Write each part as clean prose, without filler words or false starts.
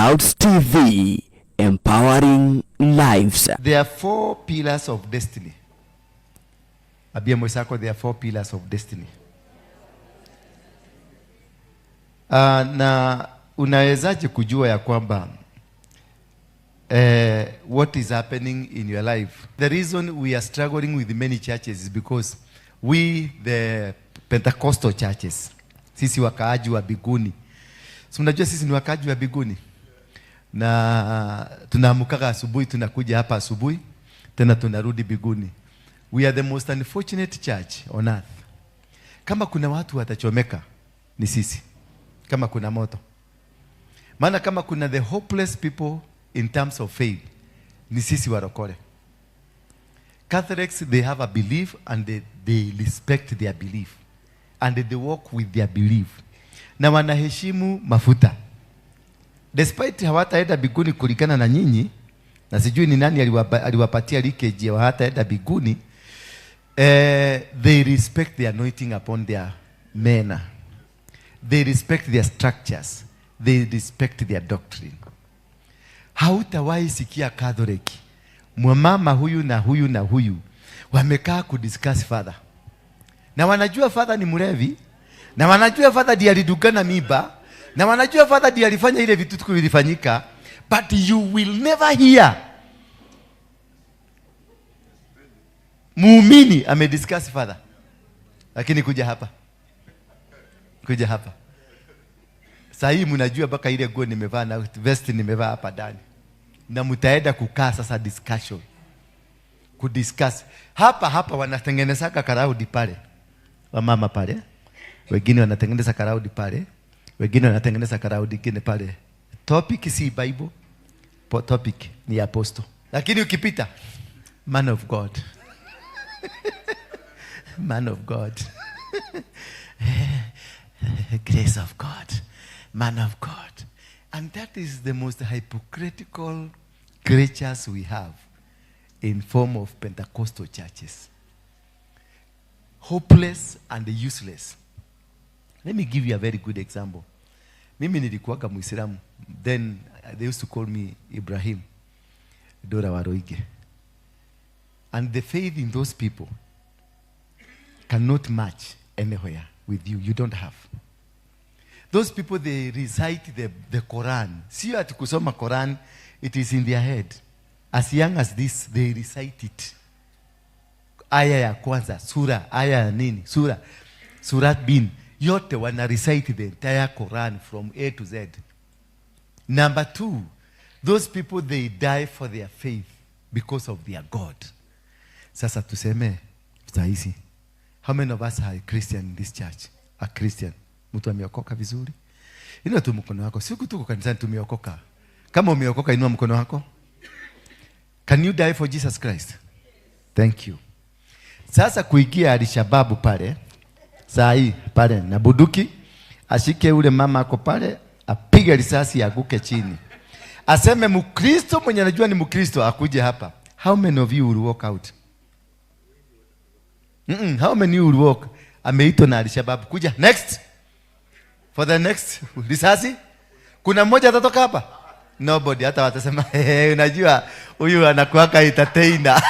Clouds TV, empowering lives. There are four pillars of destiny. Ambia mwenzako, there are four pillars of destiny. Na unawezaje kujua ya kwamba what is happening in your life? The reason we are struggling with many churches is because we, the Pentecostal churches, sisi wakaaji wa biguni. Si unajua sisi ni wakaaji wa biguni? Na tunaamukaga asubuhi, tunakuja hapa asubuhi, tena tunarudi biguni. We are the most unfortunate church on earth. Kama kuna watu watachomeka ni sisi, kama kuna moto. Maana kama kuna the hopeless people in terms of faith ni sisi warokore. Catholics, they have a belief and they respect their belief and they walk with their belief, na wanaheshimu mafuta despite hawataenda biguni kulingana na nyinyi, na sijui ni nani aliwapatia leakage ya hawataenda biguni. They respect the anointing upon their men. They respect their structures. They respect their doctrine. Hautawahi sikia Catholic mwamama huyu na huyu na huyu wamekaa kudiscuss father, na wanajua father ni mlevi, na wanajua father ndiye alidugana mimba, na wanajua father ndiye alifanya ile vitu vilifanyika, but you will never hear muumini amediscuss father. Lakini kuja hapa, kuja hapa saa hii mnajua mpaka ile nguo nimevaa na vest nimevaa hapa ndani, na mtaenda kukaa sasa discussion, kudiscuss hapa hapa. Wanatengenezaka karaudi pale, wamama pale, wengine wanatengeneza karaudi pale, wengine wanatengeneza karaudi ingine pale. Topic si Bible, topic ni apostle. Lakini ukipita man of God man of God grace of God, man of God. And that is the most hypocritical creatures we have in form of Pentecostal churches. Hopeless and useless. Let me give you a very good example. Mimi nilikuwaga Muislamu. Then they used to call me Ibrahim Dora Waroige. And the faith in those people cannot match anywhere with you. You don't have. Those people, they recite the Quran. Sio ati kusoma Quran, it is in their head. As young as this, they recite it. Aya ya kwanza, sura, aya ya nini, sura, surat bin. Yote wana recite the entire Quran from A to Z. Number two, those people, they die for their faith because of their God. Sasa tuseme, sahizi, how many of us are Christian in this church? A Christian. Mtu ameokoka vizuri? Inua tu mkono wako. Siku tuko kanisani tumeokoka. Kama umeokoka inua mkono wako. Can you die for Jesus Christ? Thank you. Sasa kuingia Alishababu pale, saa hii pale na buduki, ashike ule mama ako pale, apige risasi aguke chini. Aseme Mkristo mwenye anajua ni Mkristo akuje hapa. How many of you will walk out? How many will walk? Ameitwa na Alishababu. Kuja next. For the next risasi. Kuna mmoja atatoka hapa? Nobody. Hata watasema, hey, unajua huyu anakuwaka entertainer.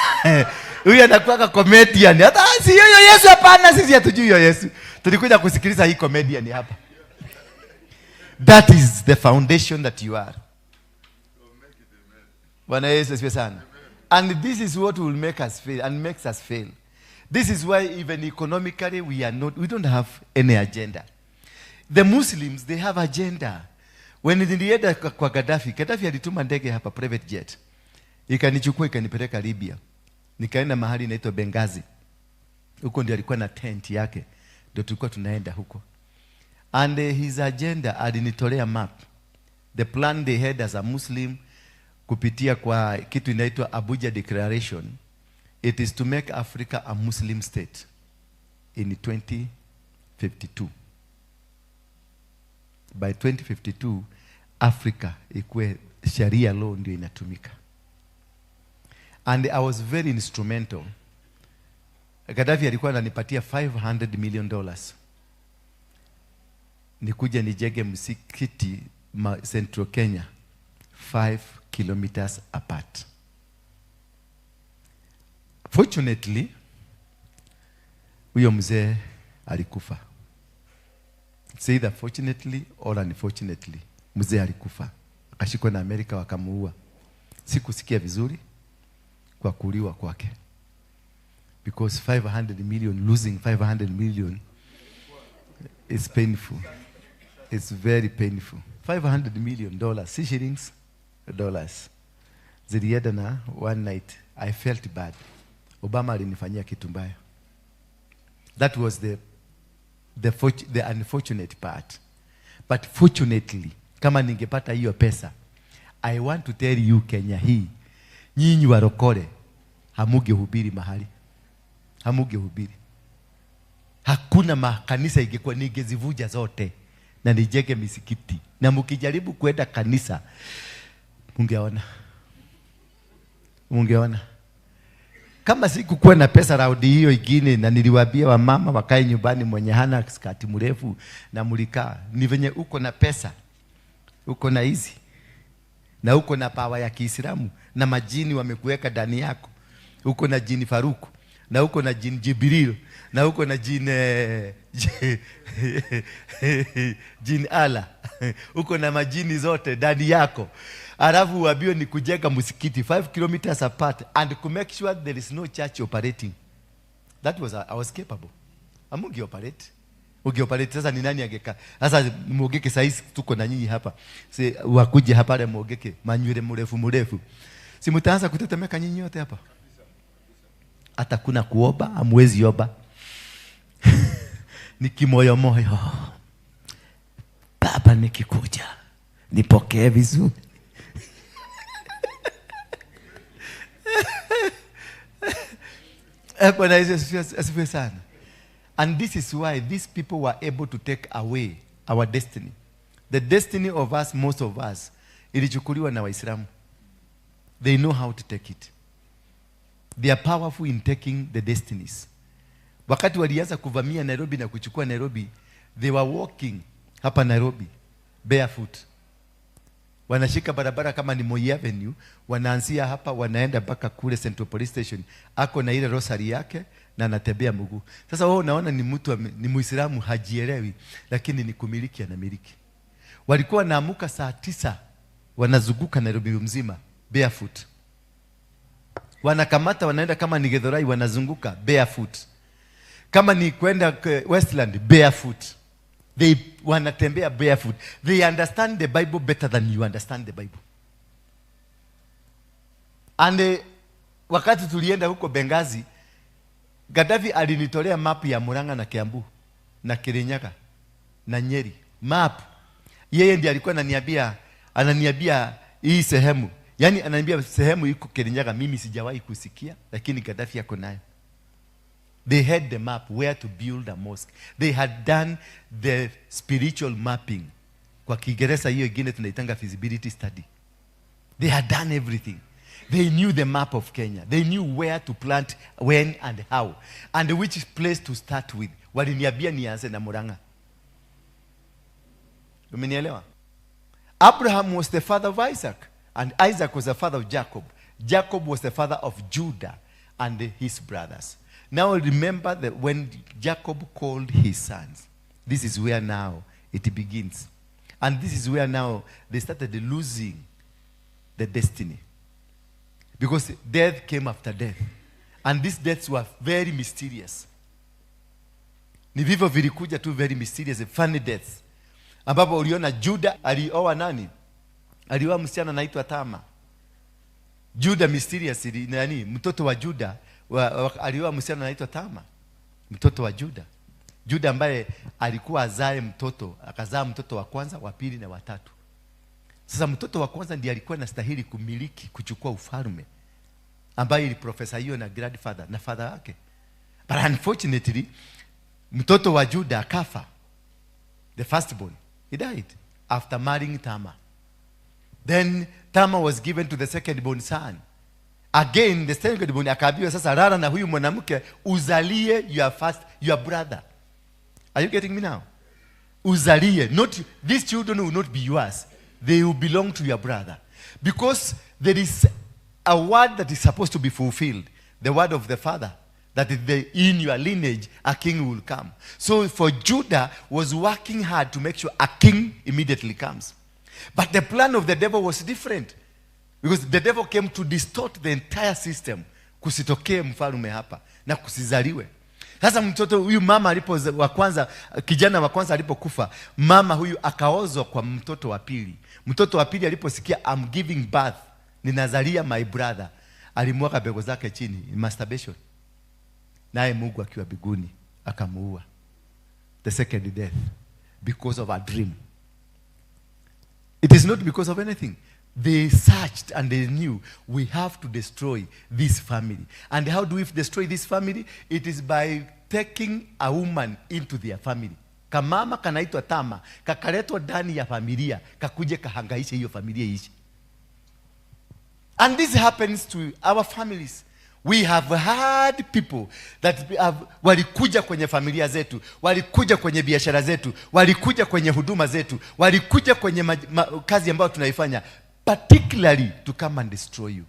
Huyu anakuwaka comedian. Hata si hiyo Yesu, hapana, sisi hatujui hiyo Yesu. Tulikuja kusikiliza hii comedian hapa. That is the foundation that you are. Bwana Yesu asifiwe sana. And this is what will make us fail and makes us fail. This is why even economically we are not, we don't have any agenda. The Muslims, they have agenda. When nilienda kwa Gaddafi, Gaddafi alituma ndege hapa, private jet. Ikanichukua ikanipeleka Libya. Nikaenda mahali inaitwa Benghazi. Huko ndio alikuwa na tent yake. Ndio tulikuwa tunaenda huko. And his agenda, alinitolea map. The plan they had as a Muslim kupitia kwa kitu inaitwa Abuja Declaration, it is to make Africa a Muslim state in 2052. By 2052, Africa ikuwe Sharia law ndio inatumika. And I was very instrumental. Gaddafi alikuwa ananipatia $500 million. Nikuja nijenge msikiti Central Kenya. 5 kilometers apart. Fortunately, huyo mzee alikufa. It's either fortunately or unfortunately, mzee alikufa. Akashikwa na Amerika wakamuua. Sikusikia vizuri kwa kuuliwa kwake. Because 500 million, losing 500 million is painful. It's very painful. $500 million, si shillings, dollars. Zilienda na one night. I felt bad. Obama alinifanyia kitu mbaya. That was the unfortunate part. But fortunately, kama ningepata hiyo pesa, I want to tell you Kenya hii, nyinyi warokore, hamungehubiri mahali. Hamungehubiri. Hakuna makanisa ingekuwa, ningezivuja zote na nijenge misikiti. Na mkijaribu kwenda kanisa, mungeona. Mungeona. Kama sikukuwa na pesa raundi hiyo ingine, na niliwaambia wamama wakae nyumbani, mwenye hana skati mrefu na mulikaa. Ni venye uko na pesa, uko na hizi, na uko na pawa ya Kiislamu, na majini wamekuweka ndani yako. Uko na jini Faruku, na uko na jini Jibril, na uko na jini Allah. Uko na majini zote ndani yako. Alafu uambiwe ni kujenga msikiti 5 kilometers apart and to make sure there is no church operating. That was, I was capable. Amungi operate. Ungi operate sasa ni nani angeka? Sasa muogeke saizi tuko na nyinyi hapa. Si wakuje hapa le muogeke manywele mrefu mrefu. Si mtaanza kutetemeka nyinyi wote hapa? Hata kuna kuomba, hamwezi omba. Ni kimoyo moyo. Baba nikikuja, nipokee vizuri. Bwana Yesu asifiwe sana. And this is why these people were able to take away our destiny. The destiny of us, most of us, ilichukuliwa na Waislamu. They know how to take it. They are powerful in taking the destinies. Wakati walianza kuvamia Nairobi na kuchukua Nairobi, they were walking hapa Nairobi barefoot. Wanashika barabara kama ni Moi Avenue, wanaanzia hapa wanaenda mpaka kule Central Police Station. Ako na ile rosary yake na anatembea mguu. Sasa wewe unaona ni mtu ni Muislamu hajielewi, lakini ni kumiliki anamiliki. Walikuwa wanaamuka saa 9 wanazunguka Nairobi mzima barefoot. Wanakamata wanaenda kama ni Githurai wanazunguka barefoot. Kama ni kwenda Westland barefoot. They wanatembea barefoot. They understand the Bible better than you understand the Bible. And wakati tulienda huko Benghazi, Gaddafi alinitolea map ya Murang'a na Kiambu na Kirinyaga na Nyeri. Map. Yeye ndiye alikuwa ananiambia hii sehemu. Yaani ananiambia sehemu iko Kirinyaga mimi sijawahi kusikia, lakini Gaddafi yako nayo. They had the map where to build a mosque. They had done the spiritual mapping. Kwa Kiingereza hiyo ingine tunaitanga feasibility study. They had done everything. They knew the map of Kenya. They knew where to plant, when and how. And which place to start with. Waliniambia nianze na Murang'a. Umenielewa? Abraham was the father of Isaac. And Isaac was the father of Jacob. Jacob was the father of Judah and his brothers. Now remember that when Jacob called his sons, this is where now it begins. And this is where now they started losing the destiny. Because death came after death. And these deaths were very mysterious. Ni vivyo vilikuja tu very mysterious, funny deaths. Ambapo uliona Judah alioa nani? Alioa msichana anaitwa Tama. Judah mysterious, nani? Mtoto wa Judah alioa msichana anaitwa Tama. Mtoto wa Judah. Judah ambaye alikuwa azae mtoto, akazaa mtoto wa kwanza, wa pili na wa tatu. Sasa mtoto wa kwanza ndiye alikuwa anastahili kumiliki, kuchukua ufalme, ambaye ili profesa hiyo na grandfather na father wake. But unfortunately, mtoto wa Judah akafa. The firstborn, he died after marrying Tamar. Then Tamar was given to the secondborn son. Again, the secondborn akaambiwa sasa lala na huyu mwanamke uzalie your brother. Are you getting me now? Uzalie. Not, these children will not be yours. They will belong to your brother. Because there is a word that is supposed to be fulfilled, the word of the Father, that in your lineage a king will come. So for Judah was working hard to make sure a king immediately comes. But the plan of the devil was different. Because the devil came to distort the entire system. Kusitokee mfalme hapa na kusizaliwe. Sasa mtoto huyu mama alipo wa kwanza, kijana wa kwanza alipokufa, mama huyu akaozwa kwa mtoto wa pili. Mtoto wa pili aliposikia I'm giving birth, ninazalia my brother, alimwaga mbegu zake chini, masturbation. Naye Mungu akiwa mbinguni akamuua. The second death because of a dream. It is not because of anything. They searched and they knew we have to destroy this family. And how do we destroy this family? It is by taking a woman into their family. Kamama kanaitwa Tama, kakaletwa ndani ya familia, kakuje kahangaishe hiyo familia iishi. And this happens to our families. We have had people that have, walikuja kwenye familia zetu, walikuja kwenye biashara zetu, walikuja kwenye huduma zetu, walikuja kwenye kazi ambayo tunaifanya, particularly to come and destroy you.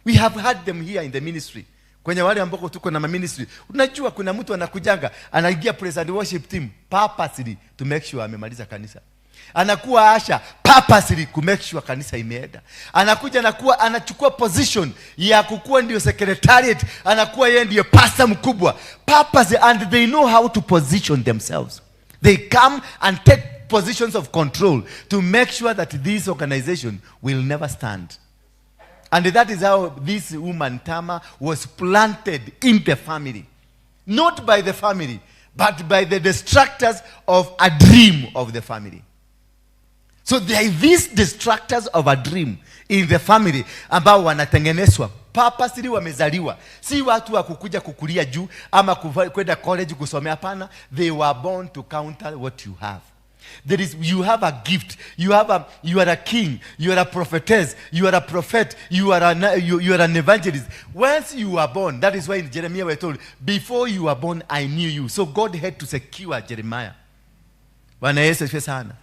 We have had them here in the ministry. Kwenye wale ambao tuko na ministry, unajua kuna mtu anakujanga, anaingia praise and worship team purposely to make sure amemaliza kanisa. Anakuwa usher purposely ku make sure kanisa imeenda. Anakuja anakuwa anachukua position ya kukuwa ndio secretariat, anakuwa yeye ndio pastor mkubwa purposely, and they know how to position themselves. They come and take positions of control to make sure that this organization will never stand. And that is how this woman Tamar was planted in the family. Not by the family, but by the destructors of a dream of the family. So there are these destructors of a dream in the family ambao wanatengenezwa purposely, wamezaliwa, si watu wa kukuja kukulia juu ama kwenda college kusomea. Hapana, they were born to counter what you have. There is, you have a gift. You are a king. You are a prophetess. You are a prophet. You are an evangelist. Once you are born, that is why in Jeremiah we're told, before you were born, I knew you. So God had to secure Jeremiah. Bwana Yesu asifiwe sana.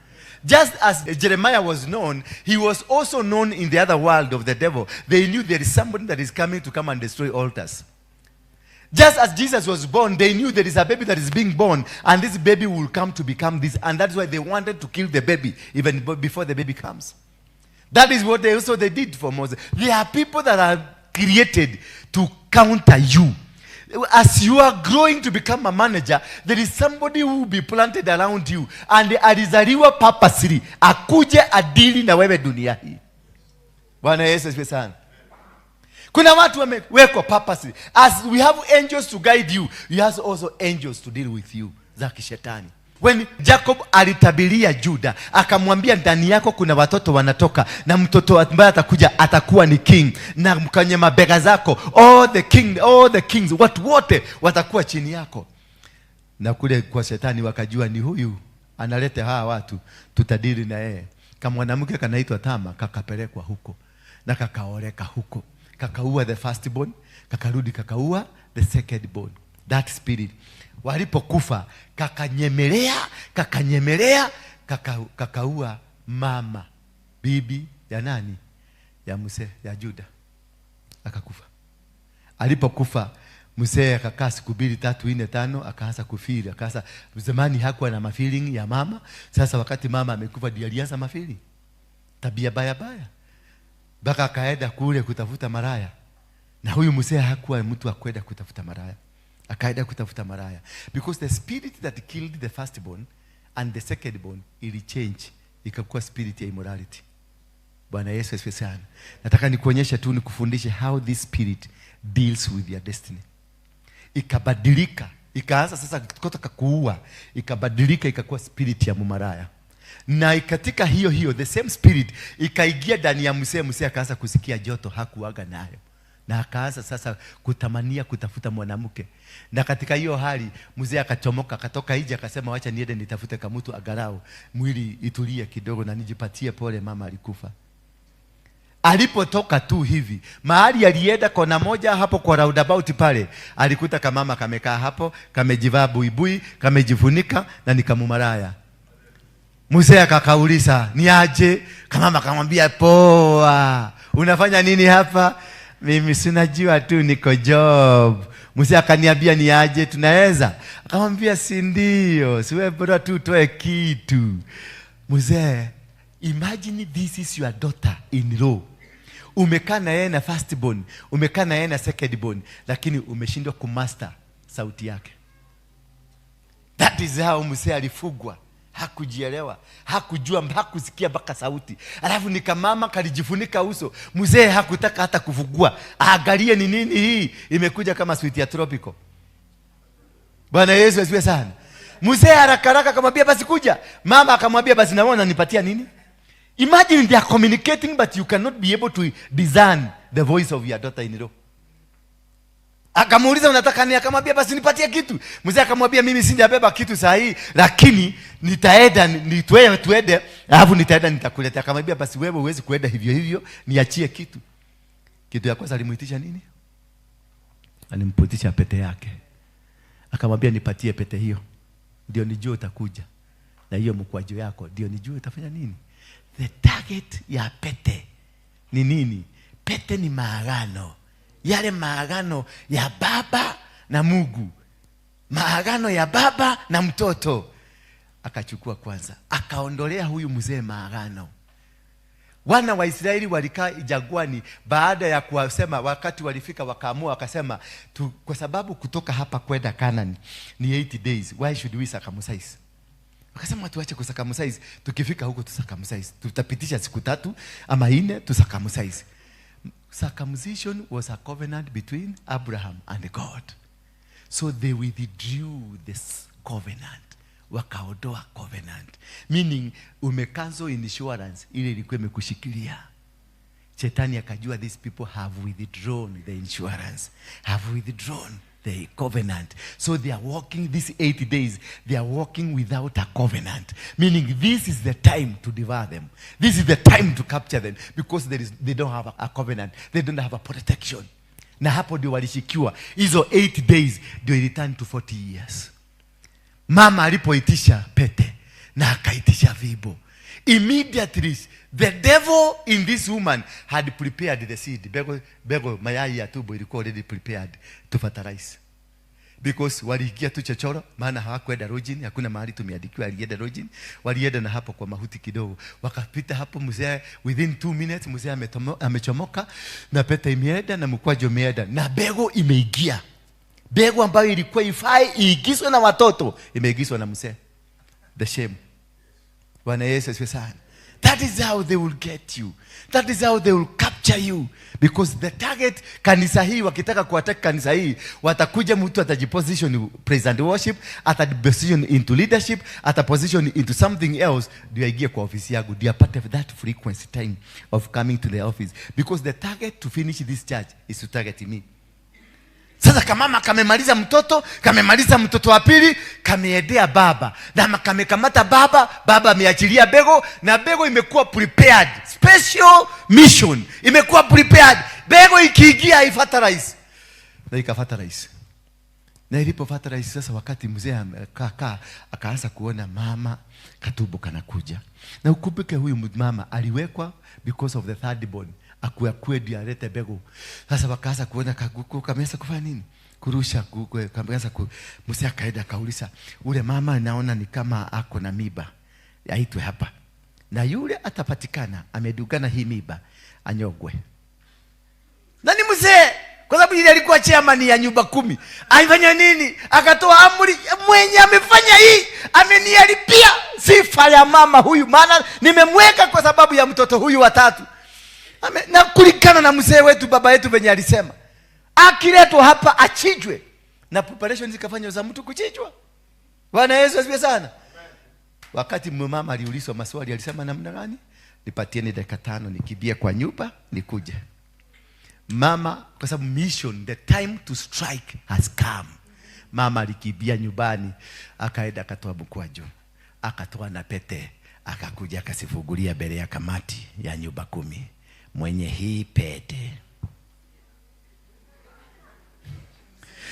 Just as Jeremiah was known, he was also known in the other world of the devil. They knew there is somebody that is coming to come and destroy altars. Just as Jesus was born, they knew there is a baby that is being born, and this baby will come to become this. And that's why they wanted to kill the baby even before the baby comes. That is what they also they did for Moses. There are people that are created to counter you. As you are growing to become a manager, there is somebody who will be planted around you and alizaliwa purposely akuje adili na wewe dunia hii. Bwana Yesu asifiwe sana. Kuna watu wamewekwa purposely. As we have angels to guide you, you have also angels to deal with you za kishetani. When Jacob alitabiria Juda, akamwambia ndani yako kuna watoto wanatoka na mtoto ambaye atakuja atakuwa ni king, na kwenye mabega zako all the kings, watu wote watakuwa chini yako. Na kule kwa shetani wakajua ni huyu analeta hawa watu, tutadili na yeye. Kama mwanamke kanaitwa Tama kakapelekwa huko na kakaoleka huko, kakaua the first born, kakarudi kakaua the second born. That spirit walipokufa kakanyemelea, kakanyemelea, kakaua mama bibi ya nani, ya mzee, ya Juda, akakufa. Alipokufa mzee akakaa siku 2 3 4 5, akaanza kufeel. Akaanza, zamani hakuwa na mafeeling ya mama. Sasa wakati mama amekufa ndiye alianza mafeeling, tabia baya baya, mpaka akaenda kule kutafuta maraya. Na huyu mzee hakuwa mtu wa kwenda kutafuta maraya, akaenda kutafuta maraya because the spirit that killed the firstborn and the secondborn ili change ikakuwa spirit ya immorality. Bwana Yesu asifiwe sana. Nataka nikuonyeshe tu, nikufundishe how this spirit deals with your destiny. Ikabadilika, ikaanza sasa kutoka kuua, ikabadilika ikakuwa spirit ya mumaraya. Na katika hiyo hiyo the same spirit ikaingia ndani ya mzee. Mzee akaanza kusikia joto hakuaga nayo, na akaanza sasa kutamania kutafuta mwanamke. Na katika hiyo hali mzee akachomoka, akatoka nje akasema wacha niende nitafute kamutu agarau mwili itulie kidogo na nijipatie pole, mama alikufa. Alipotoka tu hivi mahali alienda kona moja hapo kwa roundabout pale, alikuta kamama kamekaa hapo, kamejivaa buibui, kamejifunika na ni kamumaraya. Mzee akakauliza ni aje? Kamama akamwambia poa. Unafanya nini hapa? Mimi sinajua tu niko job. Mzee akaniambia ni aje tunaweza? Akamwambia si ndio, siwe bora tu utoe kitu. Mzee, imagine this is your daughter in law. Umekaa na yeye na first born, umekaa na yeye na second born, lakini umeshindwa kumaster sauti yake. That is how mzee alifugwa. Hakujielewa, hakujua, hakusikia mpaka sauti. Alafu ni kamama kalijifunika uso. Mzee hakutaka hata kufungua, aangalie ni nini hii imekuja kama sweet ya tropical. Bwana Yesu asifiwe sana. Mzee haraka haraka akamwambia basi kuja. Mama akamwambia basi na wewe unanipatia nini? Imagine they are communicating but you cannot be able to discern the voice of your daughter in law. Akamuuliza unataka nini? Akamwambia basi nipatie kitu. Mzee akamwambia mimi sijabeba kitu saa hii, lakini nitaenda nitwe tuende, alafu nitaenda nitakuletea. Akamwambia basi wewe huwezi kuenda hivyo hivyo, niachie kitu. Kitu ya kwanza alimuitisha nini? Alimputisha pete yake. Akamwambia nipatie pete hiyo, ndio nijue utakuja na hiyo mkwaju yako, ndio nijue utafanya nini. The target ya pete ni nini? Pete ni maagano, yale maagano ya baba na Mungu, maagano ya baba na mtoto. Akachukua kwanza, akaondolea huyu mzee maagano. Wana wa Israeli walikaa jangwani baada ya kuwasema, wakati walifika wakaamua wakasema tu, kwa sababu kutoka hapa kwenda Canaan ni 80 days, why should we circumcise? Wakasema tuache kucircumcise, tukifika huko tucircumcise, tutapitisha siku 3 ama 4 tucircumcise. Circumcision was a covenant between Abraham and God. So they withdrew this covenant. Wakaondoa covenant. Meaning umecancel insurance ile ilikuwa imekushikilia. Shetani akajua these people have withdrawn the insurance, have withdrawn the covenant. So they are walking these 80 days, they are walking without a covenant. Meaning this is the time to devour them. This is the time to capture them because they don't have a covenant. They don't have a protection. Na hapo ndio walishikiwa. Hizo 8 days ndio iliturn to 40 years. Mama alipoitisha pete na akaitisha vibo, immediately the devil in this woman had prepared the seed. Bego, bego mayai ya tumbo ilikuwa already prepared to fertilize. Because waliingia tu chochoro, maana hawakwenda lodging, hakuna mahali tumeandikiwa alienda lodging. Walienda na hapo kwa mahuti kidogo. Wakapita hapo mzee, within 2 minutes mzee amechomoka na pete imeenda na mkwaju umeenda na bego imeingia. Bego ambayo ilikuwa ifai iingizwe na watoto imeingizwa na mzee. The shame. Bwana Yesu asifiwe sana. That is how they will get you. That is how they will capture you. Because the target, kanisa hii, wakitaka kuattack kanisa hii, watakuja mtu atajiposition praise and worship, atajiposition into leadership, ataposition into something else, ndio aingie kwa ofisi yangu, ndio apate that frequency time of coming to the office. Because the target to finish this church is to target me. Sasa kamama kamemaliza mtoto, kamemaliza mtoto wa pili, kameendea baba. Na kamekamata baba, baba ameachilia bego, na bego imekuwa prepared. Special mission imekuwa prepared. Bego ikiingia haifertilize. Na ikafertilize. Na ilipo fertilize sasa, wakati mzee amekaa akaanza kuona mama katumbo kanakuja. Na ukumbuke huyu mama aliwekwa because of the third born. Akuwe ndio alete mbegu. Sasa wakaanza kuona kaguku kameanza kufanya nini? Kurusha kuku, kameanza ku, mzee akaenda akauliza, ule mama naona ni kama ako na miba. Aitwe hapa. Na yule atapatikana amedugana hii miba anyogwe. Na ni mzee, kwa sababu yule alikuwa chairman ya nyumba 10. Alifanya nini? Akatoa amri, mwenye amefanya hii ameniharibia sifa ya mama huyu, maana nimemweka kwa sababu ya mtoto huyu wa 3. Na kulingana na mzee wetu baba yetu venye alisema, akiletwa hapa achinjwe. Na preparation zikafanywa za mtu kuchinjwa. Bwana Yesu asifiwe sana. Wakati mama aliulizwa maswali alisema namna gani? Nipatieni dakika 5 nikimbie kwa nyumba nikuje. Mama, kwa sababu mission, the time to strike has come. Mama alikimbia nyumbani, akaenda akatoa mkwaju, akatoa na pete, akakuja akasifungulia mbele ya kamati ya nyumba 10. Mwenye hii pete.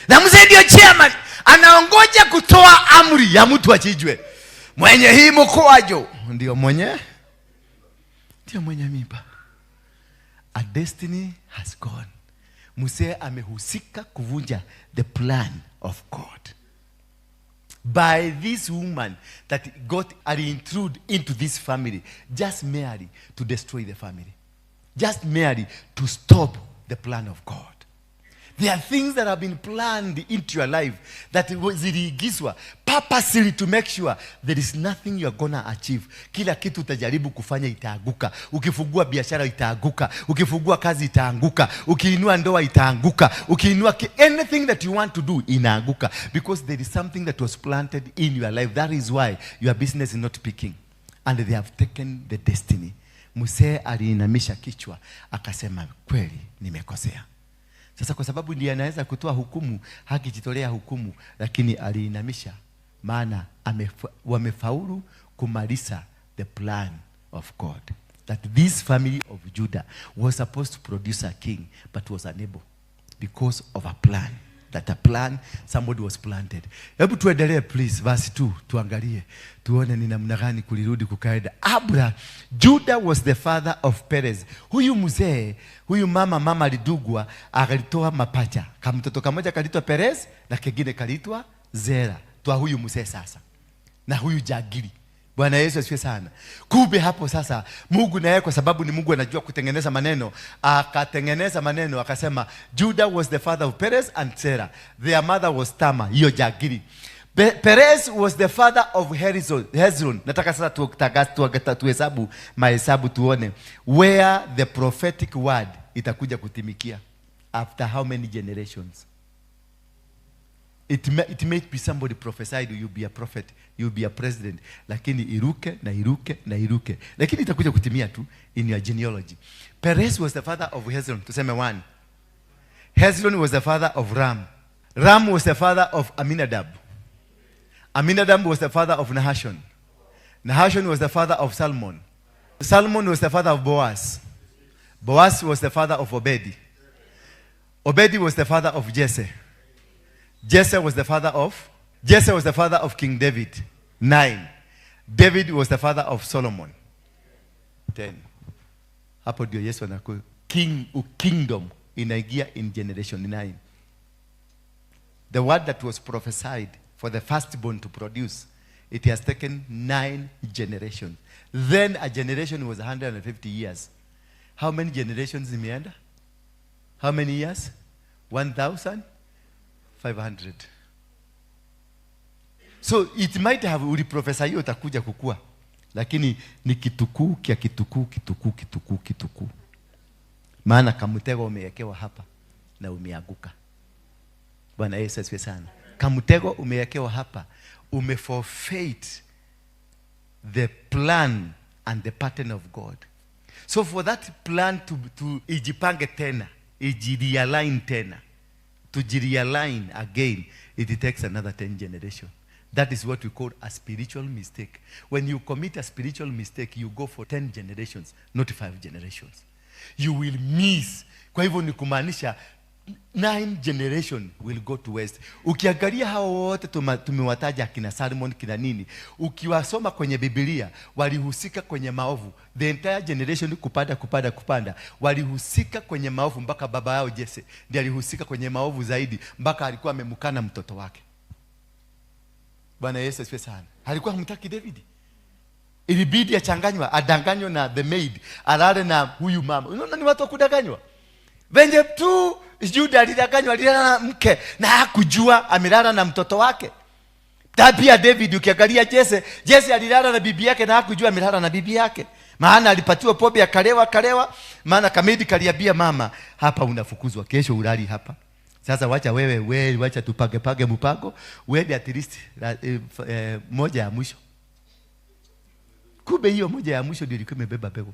Na mzee ndio chairman, anaongoja kutoa amri ya mtu achinjwe. Mwenye hii mkwaju ndio mwenye mimba. A destiny has gone. Mzee amehusika kuvunja the plan of God by this woman that got intrude into this family just merely to destroy the family, just merely to stop the plan of God. There are things that have been planned into your life that ziliigizwa purposely to make sure there is nothing you are gonna achieve. Kila kitu utajaribu kufanya itaanguka. Ukifungua biashara itaanguka, ukifungua kazi itaanguka, ukiinua ndoa itaanguka, ukiinua anything that you want to do inaanguka, because there is something that was planted in your life. That is why your business is not picking, and they have taken the destiny. Mzee aliinamisha kichwa akasema, kweli nimekosea. Sasa kwa sababu ndiye anaweza kutoa hukumu, hakijitolea hukumu, lakini aliinamisha, maana wamefaulu kumaliza the plan of God. That this family of Judah was supposed to produce a king, but was unable because of a plan. That a plan, somebody was planted. Hebu tuendelee please, verse 2, tuangalie, tuone ni namna gani kulirudi kukaenda. Abra, Judah was the father of Perez. Huyu mzee, huyu mama alidugwa, akalitoa mapacha. Kamtoto kamoja kalitwa Perez na kengine kalitwa Zera. Twa huyu mzee sasa. Na huyu jagiri. Bwana Yesu asifiwe sana. Kumbe hapo sasa Mungu naye, kwa sababu ni Mungu anajua kutengeneza maneno, akatengeneza maneno akasema Judah was the father of Perez and Zerah. Their mother was Tamar, hiyo jagiri. Perez was the father of Hezron. Nataka sasa tuhesabu mahesabu tuone where the prophetic word itakuja kutimikia after how many generations. It may be somebody prophesied you'll be a prophet, you'll be a president, lakini iruke na iruke na iruke, lakini itakuja kutimia tu in your genealogy. Perez was the father of Hezron, tuseme one. Hezron was the father of Ram. Ram was the father of Aminadab. Aminadab was the father of Nahashon. Nahashon was the father of Salmon. Salmon was the father of Boaz. Boaz was the father of Obedi. Obedi was the father of Jesse. Jesse was the father of Jesse was the father of King David. 9. David was the father of Solomon. 10. Hapo ndio Yesu anaku king kingdom inaingia in generation 9. The word that was prophesied for the firstborn to produce, it has taken 9 generations. Then a generation was 150 years. How many generations imeenda? How many years? 1,500. So it might have uliprofesa hiyo utakuja kukua, lakini ni kitukuu kia kitukuu kitukuu kitukuu kitukuu, maana kamtego umewekewa hapa na umeanguka. Bwana Yesu asifiwe sana. Kamtego umewekewa hapa, umeforfeit the plan and the pattern of God. So for that plan to ijipange tena, ijirealign tena, to realign again, it takes another 10 generations. That is what we call a spiritual mistake. When you commit a spiritual mistake, you go for 10 generations, not 5 generations. You will miss. Kwa hivyo ni kumaanisha 9 generation will go to waste. Ukiangalia hao wote tumewataja kina Salmon kina nini, ukiwasoma kwenye Biblia walihusika kwenye maovu. The entire generation kupanda kupanda kupanda walihusika kwenye maovu, mpaka baba yao Jesse ndiye alihusika kwenye maovu zaidi, mpaka alikuwa amemkana mtoto wake. Bwana Yesu asifiwe sana. Alikuwa hamtaki David. Ilibidi achanganywa, adanganywe na the maid, alale na huyu mama. Unaona ni watu wa kudanganywa. Venye tu Juda alidanganywa, alilala na mke na hakujua amelala na mtoto wake. Pia David, ukiangalia Jesse alilala na bibi yake na hakujua amelala na bibi yake. Maana alipatiwa pombe akalewa kalewa, maana kamedi kaliambia mama, hapa unafukuzwa, kesho ulali hapa. Sasa wacha wewe wacha tupage page mpango, uende at least moja ya mwisho. Kumbe hiyo moja ya mwisho ndio ilikuwa imebeba mbegu.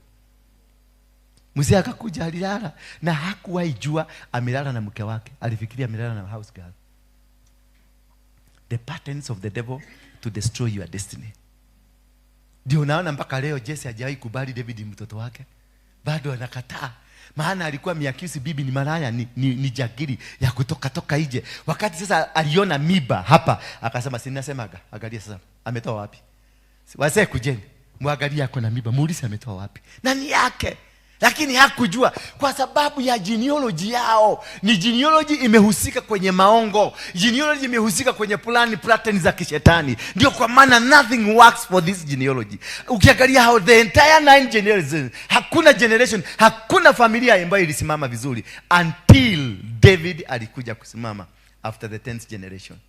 Mzee akakuja alilala na hakuwahi jua amelala na mke wake. Alifikiria amelala na house girl. The patterns of the devil to destroy your destiny. Ndio unaona mpaka leo Jesse hajawahi kubali David mtoto wake. Bado anakataa. Maana alikuwa miakisi bibi ni malaya, ni jagiri ya kutoka toka nje. Wakati sasa aliona miba hapa, akasema si ninasemaga, angalia sasa ametoa wapi? Wazee kujeni, muangalie ako na miba, muulize ametoa wapi? Nani yake? Lakini hakujua kwa sababu ya genealogy yao. Ni genealogy imehusika kwenye maongo, genealogy imehusika kwenye plan, pattern za kishetani. Ndio kwa maana nothing works for this genealogy. Ukiangalia how the entire nine generations, hakuna generation, hakuna familia ambayo ilisimama vizuri until David alikuja kusimama after the 10th generation.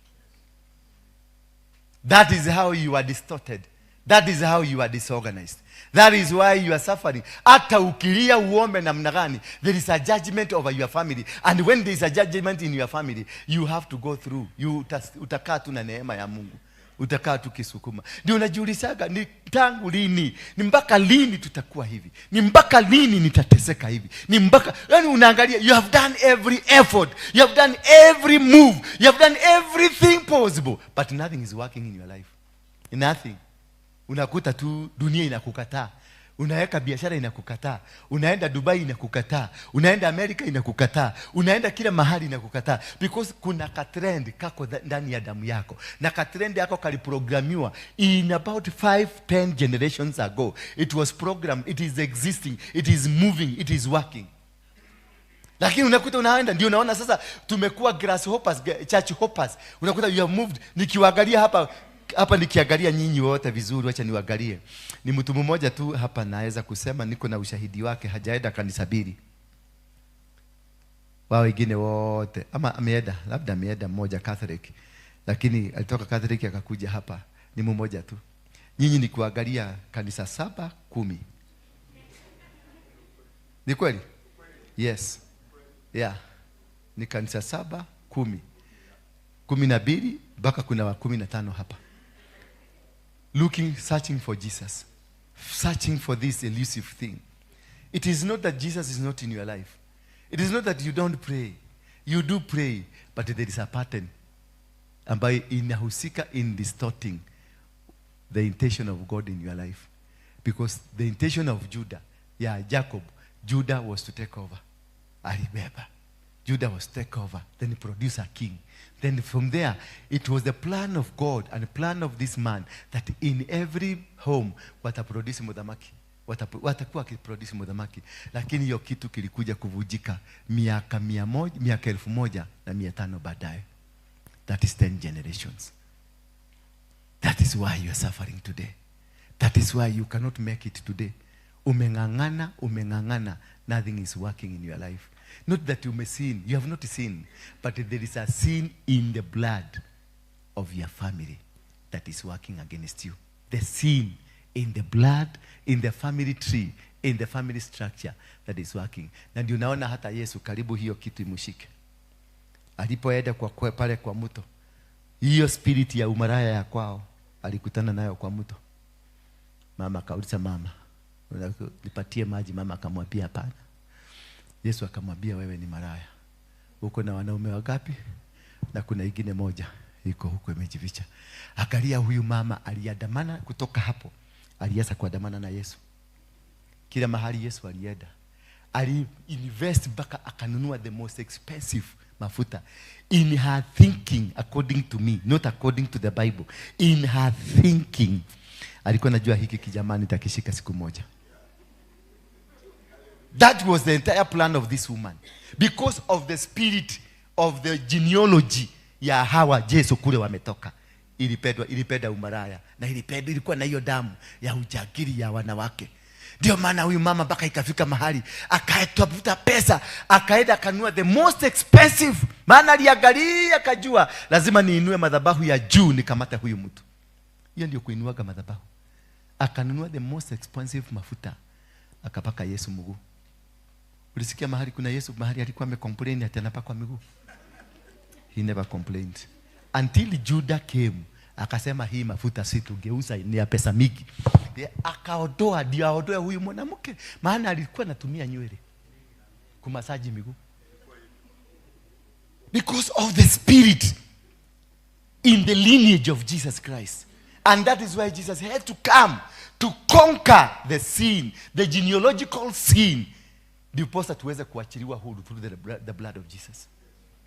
That is how you are distorted. That is how you are disorganized. That is why you are suffering. Hata ukilia uombe namna gani, there is a judgment over your family. And when there is a judgment in your family, you have to go through. You utakaa tu na neema ya Mungu. Utakaa tu kisukuma. Ndio unajiulizaga, ni tangu lini? Ni mpaka lini tutakuwa hivi? Ni mpaka lini nitateseka hivi? Ni mpaka yani, unaangalia, you have done every effort. You have done every move. You have done everything possible, but nothing is working in your life. Nothing. Unakuta tu dunia inakukataa. Unaweka biashara, inakukataa. Unaenda Dubai, inakukataa. Unaenda Amerika, inakukataa. Unaenda kila mahali, inakukataa, because kuna katrend kako ndani ya damu yako, na katrend yako kaliprogramiwa in about 5 10 generations ago. It was programmed, it is existing, it is moving, it is working. Lakini unakuta unaenda, ndio unaona sasa tumekuwa grasshoppers, church hoppers. Unakuta you have moved. Nikiwaangalia hapa hapa, nikiangalia nyinyi wote vizuri, wacha niwaangalie, ni mtu mmoja tu hapa naweza kusema niko na ushahidi wake, hajaenda kanisa mbili. Wao wengine wote, ama ameenda, labda ameenda mmoja Catholic, lakini alitoka Catholic akakuja hapa, ni mmoja tu. Nyinyi ni kuangalia kanisa saba, 10. Ni kweli? Yes, yeah, ni kanisa saba, 10, 12, mpaka kuna wa 15 hapa, looking, searching for Jesus, searching for this elusive thing. It is not that Jesus is not in your life. It is not that you don't pray. You do pray, but there is a pattern ambayo inahusika in distorting the intention of God in your life, because the intention of Judah, yeah, Jacob, Judah was to take over. Alibeba. Judah was to take over, then produce a king. Then from there, it was the plan of God and the plan of this man that in every home wataproduce muthamaki. Watakuwa wakiproduce muthamaki. Lakini hiyo kitu kilikuja kuvujika miaka 100, miaka 1500 baadaye. That is 10 generations. That is why you are suffering today. That is why you cannot make it today. Umeng'ang'ana, umeng'ang'ana, nothing is working in your life. Not that you may sin, you have not sinned, but there is a sin in the blood of your family that is working against you. The sin in the blood, in the family tree, in the family structure that is working. Na ndio unaona hata Yesu karibu hiyo kitu imushike. Alipoenda pale kwa mto, hiyo spirit ya umaraya ya kwao alikutana nayo kwa mto. Mama akauliza, "Mama, nipatie maji." Mama akamwambia, "Hapana." Yesu akamwambia, "Wewe ni maraya. Uko na wanaume wangapi? Na kuna ingine moja iko huko imejificha." Angalia huyu mama aliandamana kutoka hapo. Alianza kuandamana na Yesu. Kila mahali Yesu alienda. Ali invest mpaka akanunua the most expensive mafuta. In her thinking, according to me, not according to the Bible, in her thinking, alikuwa najua hiki kijamaa nitakishika siku moja. That was the entire plan of this woman. Because of the spirit of the genealogy ya hawa Yesu kule wametoka. Ilipendwa, ilipenda umaraya na ilipendwa, ilikuwa na hiyo damu ya ujagiri ya wanawake. Ndio maana huyu mama mpaka ikafika mahali akatafuta pesa, akaenda akanunua the most expensive, maana aliangalia akajua lazima niinue madhabahu ya juu nikamata huyu mtu. Hiyo ndio kuinuaga madhabahu. Akanunua the most expensive mafuta, akapaka Yesu mguu. Ulisikia mahali kuna Yesu mahali alikuwa amecomplain ati anapakwa miguu? He never complained. Until Judah came, akasema, "Hii mafuta si tugeuza, ni ya pesa mingi." Akaondoa, ndio aondoe huyu mwanamke, maana alikuwa anatumia nywele kumasaji miguu. Because of the spirit in the lineage of Jesus Christ. And that is why Jesus had to come to conquer the sin, the genealogical sin, ndiposa tuweze kuachiliwa huru through the blood of Jesus.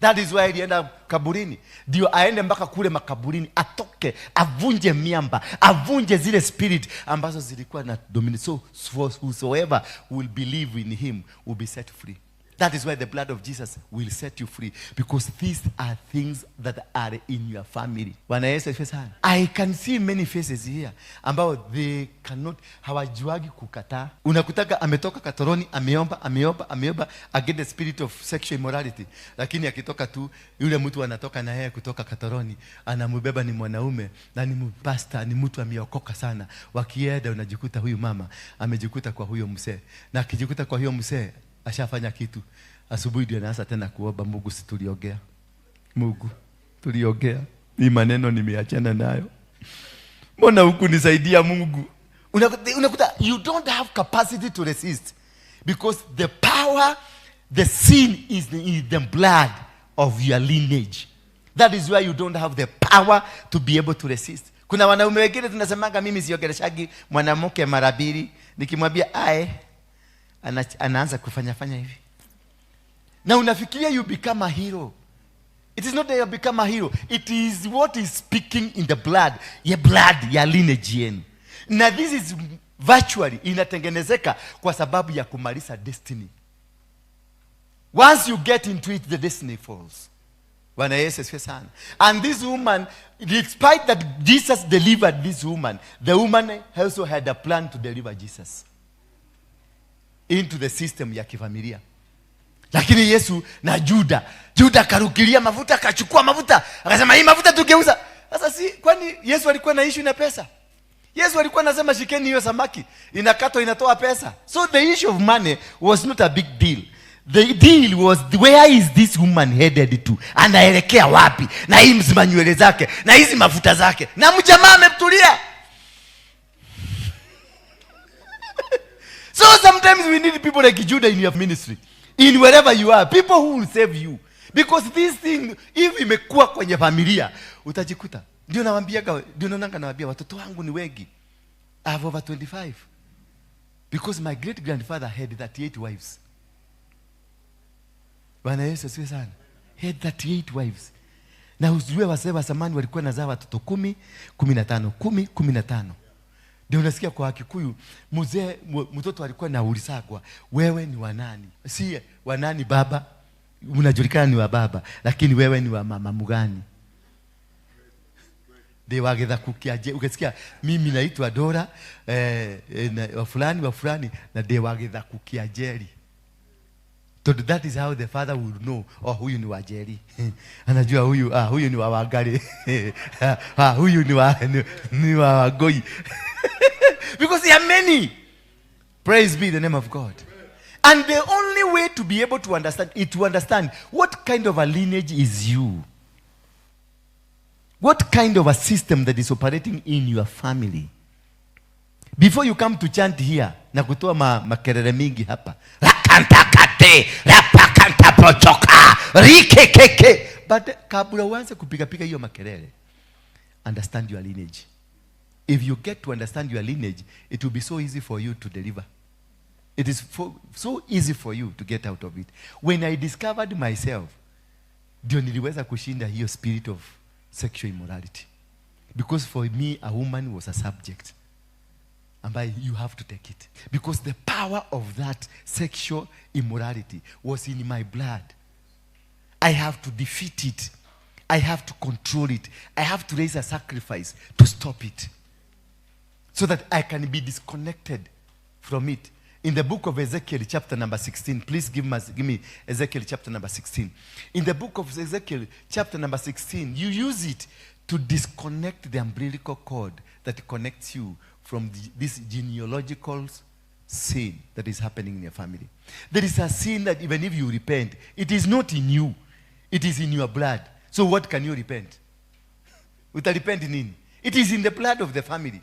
That is why alienda kaburini, ndio aende mpaka kule makaburini, atoke, avunje miamba, avunje zile spirit ambazo zilikuwa na dominate. So for whosoever will believe in him will be set free. That is why the blood of Jesus will set you free, because these are things that are in your family. Bwana Yesu asifiwe sana. I can see many faces here ambao they cannot, hawajuagi kukataa. Unakutaka ametoka katoroni, ameomba, ameomba, ameomba against the spirit of sexual immorality, lakini akitoka tu yule mtu anatoka na yeye kutoka katoroni, anamubeba ni mwanaume na ni mpasta, ni mtu ameokoka sana. Wakienda unajikuta huyu mama amejikuta kwa huyo mzee, na akijikuta kwa huyo mzee ashafanya kitu. Asubuhi ndio anaanza tena kuomba, Mungu si tuliongea, Mungu tuliongea, ni maneno nimeachana nayo, mbona hukunisaidia Mungu? Unakuta you don't have capacity to resist, because the power, the sin is in the blood of your lineage. That is why you don't have the power to be able to resist. Kuna wanaume wengine tunasemanga, mimi siongeleshagi mwanamke mara mbili, nikimwambia ae, anaanza kufanya fanya hivi, na unafikiria you become a hero. It is not that you become a hero, it is what is speaking in the blood, ya blood ya lineage yenu. Na this is virtually inatengenezeka kwa sababu ya kumaliza destiny. Once you get into it, the destiny falls. Bwana Yesu asifiwe sana. And this woman, despite that Jesus delivered this woman, the woman also had a plan to deliver Jesus into the system ya kifamilia. Lakini Yesu na Juda, Juda akarukilia mafuta, akachukua mafuta, akasema hii mafuta tugeuza. Sasa si kwani Yesu alikuwa na issue na pesa? Yesu alikuwa anasema shikeni hiyo samaki, inakatwa inatoa pesa. So the issue of money was not a big deal. The deal was, where is this woman headed to? Anaelekea wapi? Na hii mzima nywele zake, na hizi mafuta zake. Na mjamaa ametulia. So sometimes we need people like Judah in your ministry, in wherever you are, people who will save you. Because this thing, if imekuwa kwenye familia, utajikuta. Ndio nawaambiaga, ndio naonanga nawaambia watoto wangu ni wengi. I have over 25. Because my great grandfather had 38 wives. Bwana Yesu asifiwe sana. He had 38 wives. Na usijue wazee wa zamani walikuwa nazaa watoto 10, 15, 10, 15. Ndio unasikia kwa Kikuyu mzee, mtoto alikuwa anaulizagwa, wewe ni wa nani? Si wa nani baba? Unajulikana ni wa baba, lakini wewe ni wa mama mgani? Ndio wagetha kukiaje. Ukisikia mimi naitwa Dora, na, wa fulani, wa fulani, na ndio wagetha kukiajeri. So that is how the father would know, oh, huyu ni wa Jerry. Anajua huyu, huyu ni wa Wangari. Huyu ni wa Wangoi. Because there are many. Praise be the name of God. And the only way to be able to understand is to understand what kind of a lineage is you. What kind of a system that is operating in your family. Before you come to chant here, na kutoa makelele mingi hapa. Rakantakate, rapakantapochoka, rikekeke. But kabla uanze kupiga-piga hiyo makelele, understand your lineage. If you get to understand your lineage, it will be so easy for you to deliver. It is so easy for you to get out of it. When I discovered myself, ndio niliweza kushinda hiyo spirit of sexual immorality. Because for me, a woman was a subject. Ambaye you have to take it. Because the power of that sexual immorality was in my blood. I have to defeat it. I have to control it. I have to raise a sacrifice to stop it. So that I can be disconnected from it. In the book of Ezekiel chapter number 16, please give me Ezekiel chapter number 16. In the book of Ezekiel chapter number 16, you use it to disconnect the umbilical cord that connects you from this genealogical sin that is happening in your family. There is a sin that even if you repent, it is not in you. It is in your blood. So what can you repent? Utarepent nini? It is in the blood of the family.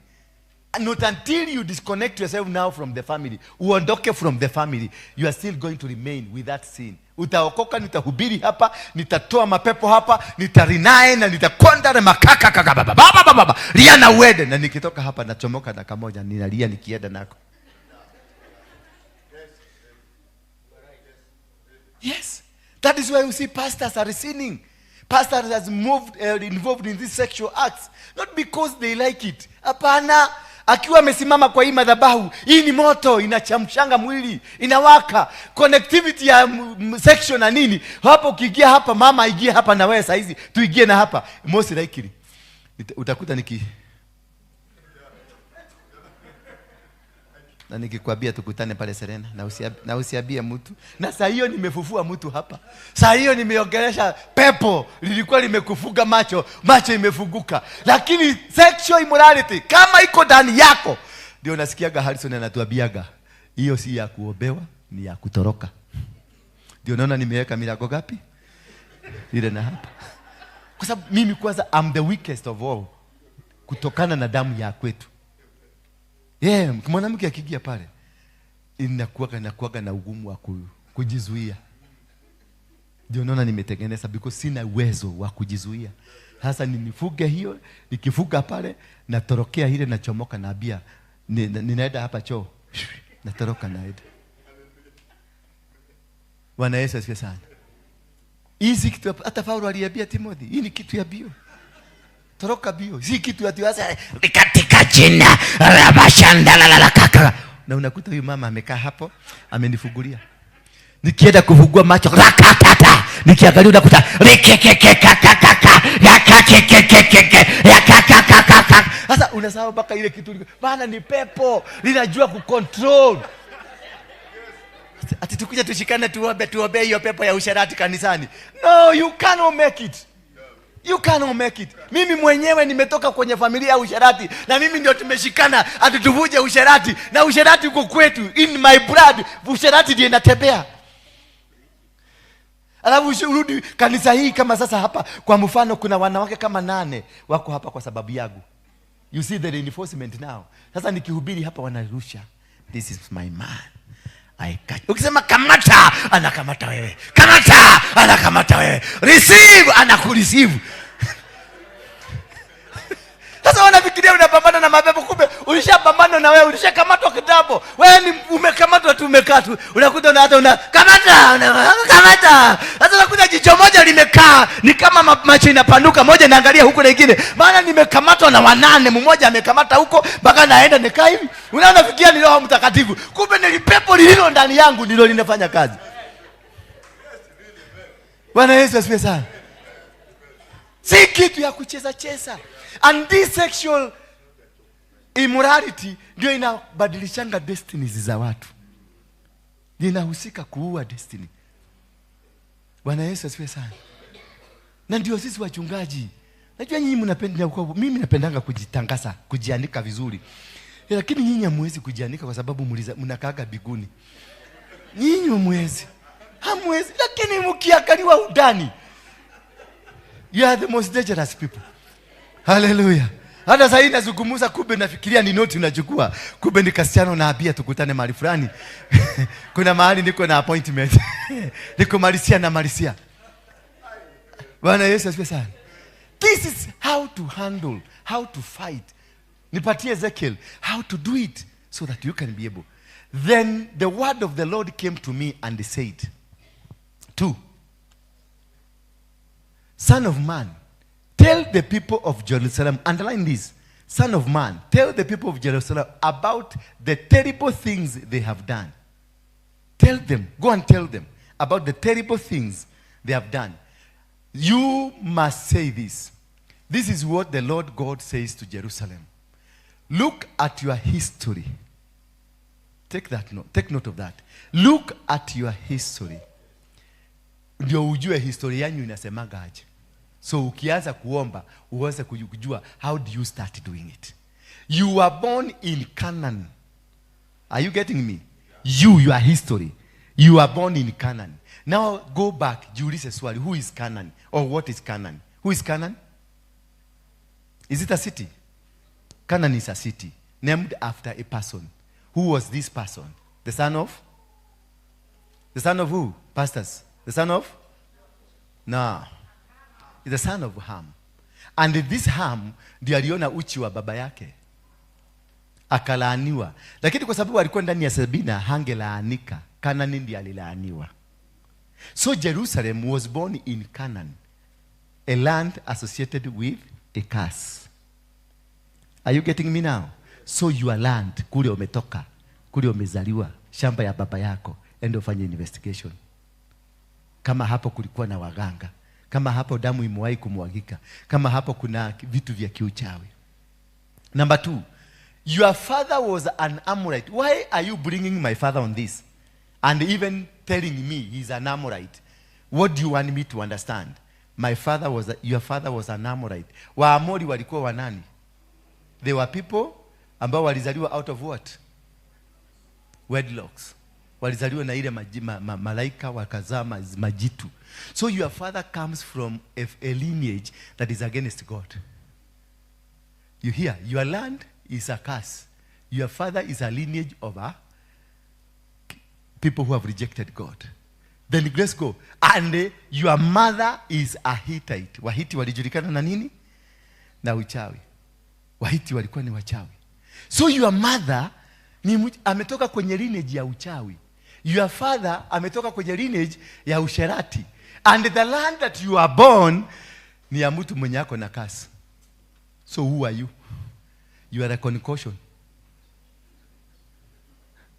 And not until you disconnect yourself now from the family, uondoke from the family, you are still going to remain with that sin. Utaokoka, nitahubiri hapa, nitatoa mapepo hapa, nitarinae na nitakonda na makaka kaka baba baba baba baba. Lia na uende. Na nikitoka hapa nachomoka dakika moja, ninalia nikienda nako. Yes. That is why you see pastors are sinning. Pastors has moved, involved in these sexual acts. Not because they like it. Hapana. Akiwa amesimama kwa hii madhabahu, hii ni moto, inachamshanga mwili, inawaka. Connectivity ya sexual na nini. Hapo ukiingia hapa, mama aingie hapa na wewe saizi, tuingie na hapa. Most likely utakuta na nikikwambia tukutane pale Serena, na usiambie mtu. Na saa hiyo nimefufua mtu hapa. Saa hiyo nimeongelesha pepo lilikuwa limekufunga macho, macho imefunguka. Lakini sexual immorality kama iko ndani yako, ndio nasikiaga Harrison anatuambiaga hiyo si ya kuombewa, ni ya kutoroka. Ndio naona nimeweka milango gapi? Ile na hapa. Kwa sababu mimi kwanza I'm the weakest of all, kutokana na damu ya kwetu. Yeah, mwanamke akiingia pale inakuwaga na ugumu wa kujizuia. Ndio naona nimetengeneza because sina uwezo wa kujizuia. Sasa ninifuge hiyo, nikifuga pale natorokea ile, nachomoka na abia. Ninaenda hapa choo. Natoroka naenda. Bwana Yesu asifiwe sana. Hii si kitu hata Paulo aliambia Timothy, hii ni kitu ya bio. Toroka bio. Si kitu ati sasa katika jina rabashandalalakaka. Na unakuta huyu mama amekaa hapo, amenifungulia. Nikienda kufungua macho, rakatata. Nikiangalia unakuta rekekekekakakaka, yakakekekekeke, yakakakakaka. Sasa unasahau mpaka ile kitu. Maana ni pepo linajua kucontrol. Ati tukuja tushikane tuombe hiyo pepo ya usherati kanisani. No, you cannot make it. You cannot make it. Mimi mwenyewe nimetoka kwenye familia ya usherati, na mimi ndio tumeshikana ati tuvuje usherati, na usherati uko kwetu, in my blood, usherati ndio inatembea. Alafu urudi kanisa hii kama sasa hapa, kwa mfano kuna wanawake kama 8 wako hapa kwa sababu yangu. You see the reinforcement now. Sasa nikihubiri hapa wanarusha, this is my man. I catch. Ukisema kamata, anakamata wewe. Kamata, anakamata wewe. Receive, anakureceive. Sasa wanafikiria unapambana na mapepo, kumbe ulishapambana na wewe, ulishakamatwa kitambo. Wewe ni umekamatwa tu, umekaa tu. Unakuta na hata una kamata, kamata. Sasa unakuta jicho moja limekaa, ni kama macho inapanuka, moja inaangalia huko na ingine. Maana nimekamatwa na 8, mmoja amekamata huko mpaka naenda nikaa hivi. Unaona fikiria ni Roho Mtakatifu. Kumbe ni pepo lililo ndani yangu ndilo linafanya kazi. Bwana Yesu asifiwe sana. Si kitu ya kucheza cheza. And this sexual immorality ndio inabadilishanga destinies za watu. Inahusika kuua destiny. Bwana Yesu asifiwe sana. Na ndio sisi wachungaji. Najua nyinyi mnapenda, mimi napendanga kujitangaza, kujiandika vizuri. Lakini nyinyi hamwezi kujiandika kwa sababu mnakaaga biguni. Nyinyi hamwezi. Hamwezi, lakini mkiangaliwa udani, you are the most dangerous people. Hallelujah. Hata sasa nazungumza, kumbe nafikiria ni noti unachukua. Kumbe ni Cristiano na abia tukutane mahali fulani. Kuna mahali niko na appointment. Niko malisia na malisia. Bwana Yesu asifiwe sana. This is how to handle, how to fight. Nipatie Ezekiel, how to do it so that you can be able. Then the word of the Lord came to me and said, 2, Son of man, tell the people of Jerusalem, underline this, Son of man, tell the people of Jerusalem about the terrible things they have done. Tell them, go and tell them about the terrible things they have done. You must say this. This is what the Lord God says to Jerusalem. Look at your history. Take that note. Take note of that. Look at your history. Ndio ujue historia yenu inasemaga aje. So ukianza kuomba, uanze kujua how do you start doing it. You were born in Canaan. Are you getting me? You, your history. You were born in Canaan. Now go back, jiulize swali, who is Canaan? Or what is Canaan? Who is Canaan? Is it a city? Canaan is a city named after a person. Who was this person? The son of? The son of who? Pastors. The son of? No. The son of Ham. And this Ham ndiye aliona uchi wa baba yake. Akalaaniwa. Lakini kwa sababu alikuwa ndani ya Sabina, hangelaanika. Kanani ndiye alilaaniwa. So Jerusalem was born in Canaan, a land associated with a curse. Are you getting me now? So your land, kule umetoka, kule umezaliwa, shamba ya baba yako, enda ufanye investigation. Kama hapo kulikuwa na waganga, kama hapo damu imewahi kumwagika, kama hapo kuna vitu vya kiuchawi. Number two, your father was an Amorite. Why are you bringing my father on this? And even telling me he's an Amorite. What do you want me to understand? My father was a, your father was an Amorite. Waamori walikuwa wanani? They were people ambao walizaliwa out of what? Wedlocks. Walizaliwa na ile malaika wakazaa majitu. So your father comes from a lineage that is against God. You hear? Your land is a curse. Your father is a lineage of a people who have rejected God. Then let's go. And your mother is a Hittite. Wahiti walijulikana na nini? Na uchawi. Wahiti walikuwa ni wachawi. So your mother ametoka kwenye lineage ya uchawi. Your father ametoka kwenye lineage ya usherati. And the land that you are born ni ya mtu mwenye ako na curse. So who are you? You are a concoction.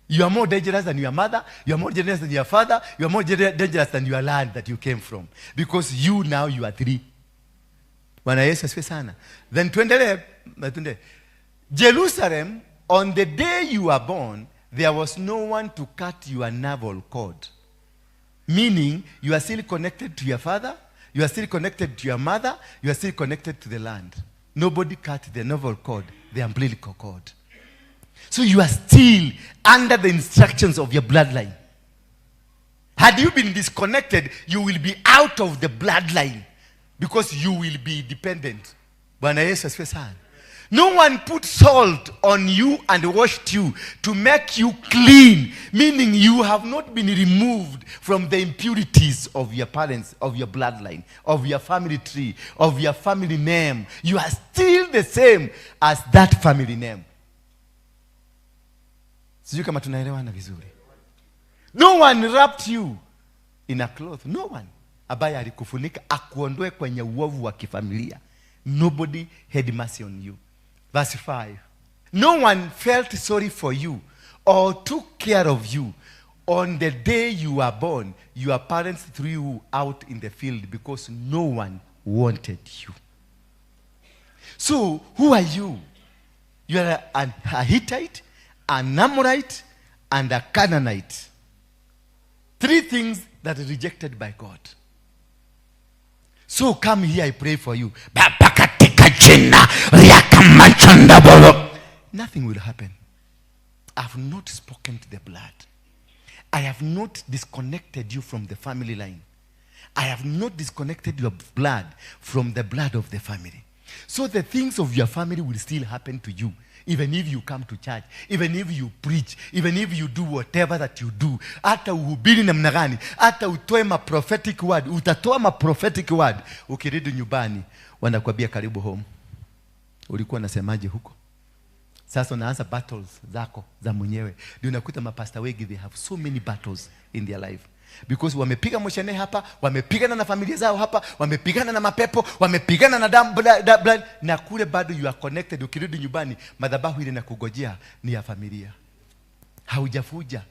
You are more dangerous than your mother. You are more dangerous than your father. You are more dangerous than your land that you came from. Because you now, you are three. Bwana Yesu asifiwe sana. Then tuendelee, tuendelee. Jerusalem, on the day you were born, there was no one to cut your navel cord. Meaning, you are still connected to your father, you are still connected to your mother, you are still connected to the land. Nobody cut the navel cord, the umbilical cord. So you are still under the instructions of your bloodline. Had you been disconnected, you will be out of the bloodline because you will be dependent. Bwana Yesu asifiwe sana. No one put salt on you and washed you to make you clean, meaning you have not been removed from the impurities of your parents, of your bloodline, of your family tree, of your family name. You are still the same as that family name. Sijui kama tunaelewana vizuri. No one wrapped you in a cloth. No one ambaye alikufunika akuondoe kwenye uovu wa kifamilia. Nobody had mercy on you. Verse 5. No one felt sorry for you or took care of you. On the day you were born, your parents threw you out in the field because no one wanted you. So, who are you? You are a Hittite, an Amorite, and a Canaanite. Three things that are rejected by God. So come here, I pray for you. Baba, katika jina riakamachandabolo. Nothing will happen. I have not spoken to the blood. I have not disconnected you from the family line. I have not disconnected your blood from the blood of the family. So the things of your family will still happen to you, even if you come to church, even if you preach, even if you do whatever that you do. Hata uhubiri namna gani, hata utoe ma prophetic word, utatoa ma prophetic word. Ukirudi nyumbani, wanakuambia karibu home. Ulikuwa unasemaje huko? Sasa unaanza battles zako za mwenyewe. Ndio unakuta mapasta wengi, they have so many battles in their life. Because wamepiga moshene hapa, wamepigana na familia zao hapa, wamepigana na mapepo, wamepigana na damu, blood, na kule bado you are connected. Ukirudi nyumbani, madhabahu ile inakungojea ni ya familia. Haujafuja,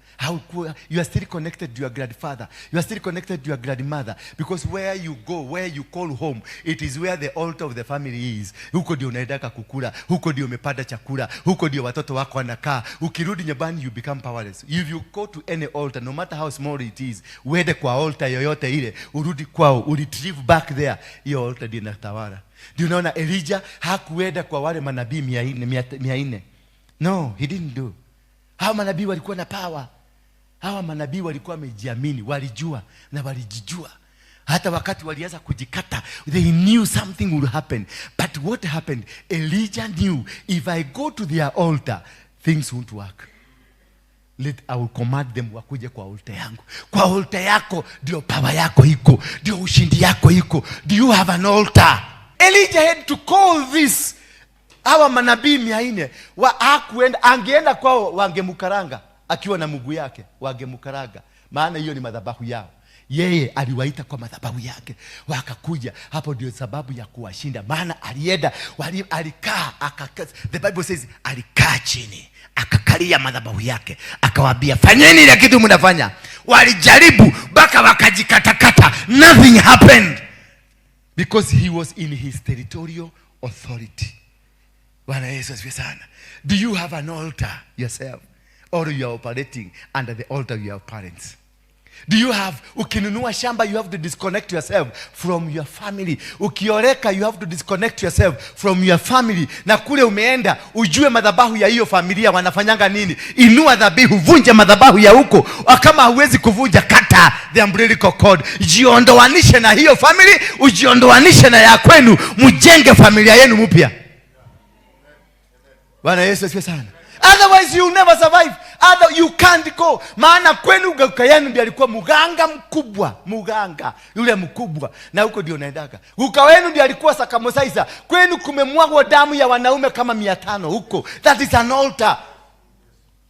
you are still connected to your grandfather, you are still connected to your grandmother, because where you go, where you call home, it is where the altar of the family is. Huko ndio unaendaka kukula, huko ndio umepata chakula, huko ndio watoto wako wanakaa. Ukirudi nyumbani, you become powerless. If you go to any altar, no matter how small it is, uende kwa altar yoyote ile, urudi kwao, uretrieve back there, hiyo altar ndio inatawala. Ndio unaona Elijah hakuenda kwa wale manabii 400, 400. No, he didn't do. Hawa manabii walikuwa na power. Hawa manabii walikuwa wamejiamini, walijua na walijijua. Hata wakati walianza kujikata, they knew something would happen. But what happened? Elijah knew, if I go to their altar, things won't work. I will command them wakuje kwa altar yangu. Kwa altar yako ndio power yako iko, ndio ushindi yako iko. Do you have an altar? Elijah had to call this. Hawa manabii 400 wa hakuenda, angeenda kwao wangemkaranga akiwa na mguu yake, wangemkaranga, maana hiyo ni madhabahu yao. Yeye aliwaita kwa madhabahu yake, wakakuja. Hapo ndio sababu ya kuwashinda. Maana alienda, alikaa, the Bible says alikaa chini, akakalia madhabahu yake, akawaambia fanyeni ile kitu mnafanya. Walijaribu mpaka wakajikatakata, nothing happened because he was in his territorial authority. Bwana Yesu asifiwe sana. Do you have an altar yourself, or you are operating under the altar of your parents? Do you have, ukinunua shamba you have to disconnect yourself from your family. Ukioleka you have to disconnect yourself from your family. Na kule umeenda ujue madhabahu ya hiyo familia wanafanyanga nini. Inua dhabihu, vunja madhabahu ya huko. Kama huwezi kuvunja, kata the umbilical cord. Jiondoanishe na hiyo family, ujiondoanishe na ya kwenu, mjenge familia yenu mpya. Bwana Yesu asifiwe sana. Otherwise you never survive. You can't go. Maana kwenu guka yenu ndiye alikuwa muganga mkubwa, muganga yule mkubwa, na huko ndio naendaga. Guka wenu ndiye alikuwa sakamosaisa. Kwenu kumemwagwa damu ya wanaume kama 500 huko. That is an altar.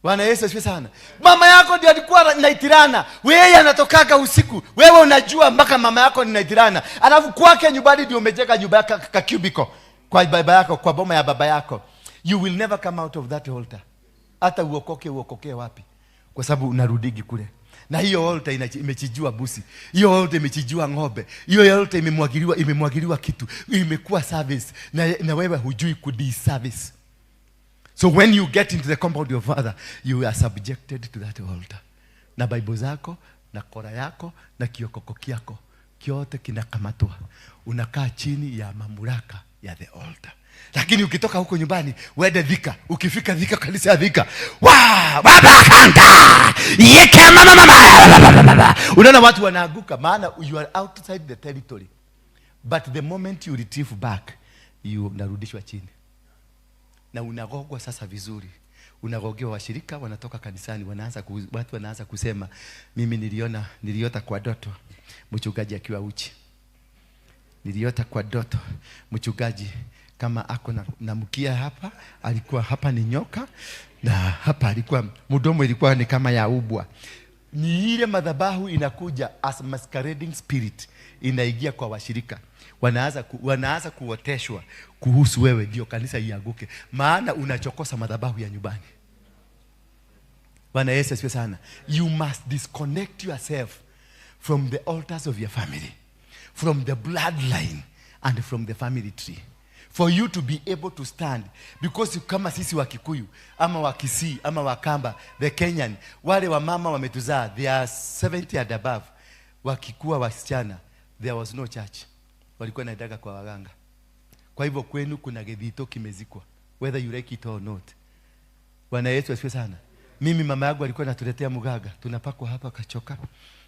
Bwana Yesu asifiwe sana. Mama yako ndiye alikuwa naitirana. Wewe anatokaga usiku. Wewe unajua mpaka mama yako ni naitirana. Alafu kwake nyumbani ndio umejenga nyumba yako ka cubicle kwa baba yako, kwa boma ya baba yako. You will never come out of that altar. Hata uokoke, uokoke wapi? Kwa sababu unarudigi kule. Na hiyo altar imechijua busi. Hiyo altar imechijua ng'ombe. Hiyo altar imemwagiliwa kitu. Imekuwa service. Na wewe hujui kudiservice. So when you get into the compound of your father, you are subjected to that altar. Na Bible zako, na kora yako, na kiokoko kyako, kyote kinakamatwa. Unakaa chini ya mamlaka ya the altar. Lakini ukitoka huko nyumbani uende Thika, ukifika Thika, kanisa ya Thika, wa baba kanda yeke mama mama, unaona watu wanaanguka, maana you are outside the territory. But the moment you retrieve back, you unarudishwa chini na unagogwa sasa vizuri. Unagogewa, washirika wanatoka kanisani, watu wanaanza kusema mimi niliota kwa ndoto mchungaji akiwa uchi. Niliota kwa ndoto mchungaji kama ako na mkia hapa, alikuwa hapa ni nyoka, na hapa alikuwa mdomo ilikuwa ni kama ya ubwa. Ni ile madhabahu inakuja as masquerading spirit, inaingia kwa washirika. Wanaanza kuoteshwa kuhusu wewe ndio kanisa ianguke, maana unachokosa madhabahu ya nyumbani. Bwana Yesu asifiwe sana. You must disconnect yourself from the altars of your family, from the bloodline and from the family tree, for you to be able to stand. Because kama sisi wa Kikuyu ama wa Kisii ama wa Kamba, the Kenyan, wale wa mama wametuzaa, they are 70 and above, wakikuwa wasichana, there was no church. Walikuwa naendaga kwa waganga. Kwa hivyo kwenu kuna gethito kimezikwa, whether you like it or not. Bwana Yesu asifiwe sana. Mimi mama yangu alikuwa anatuletea muganga, tunapakwa hapa kachoka,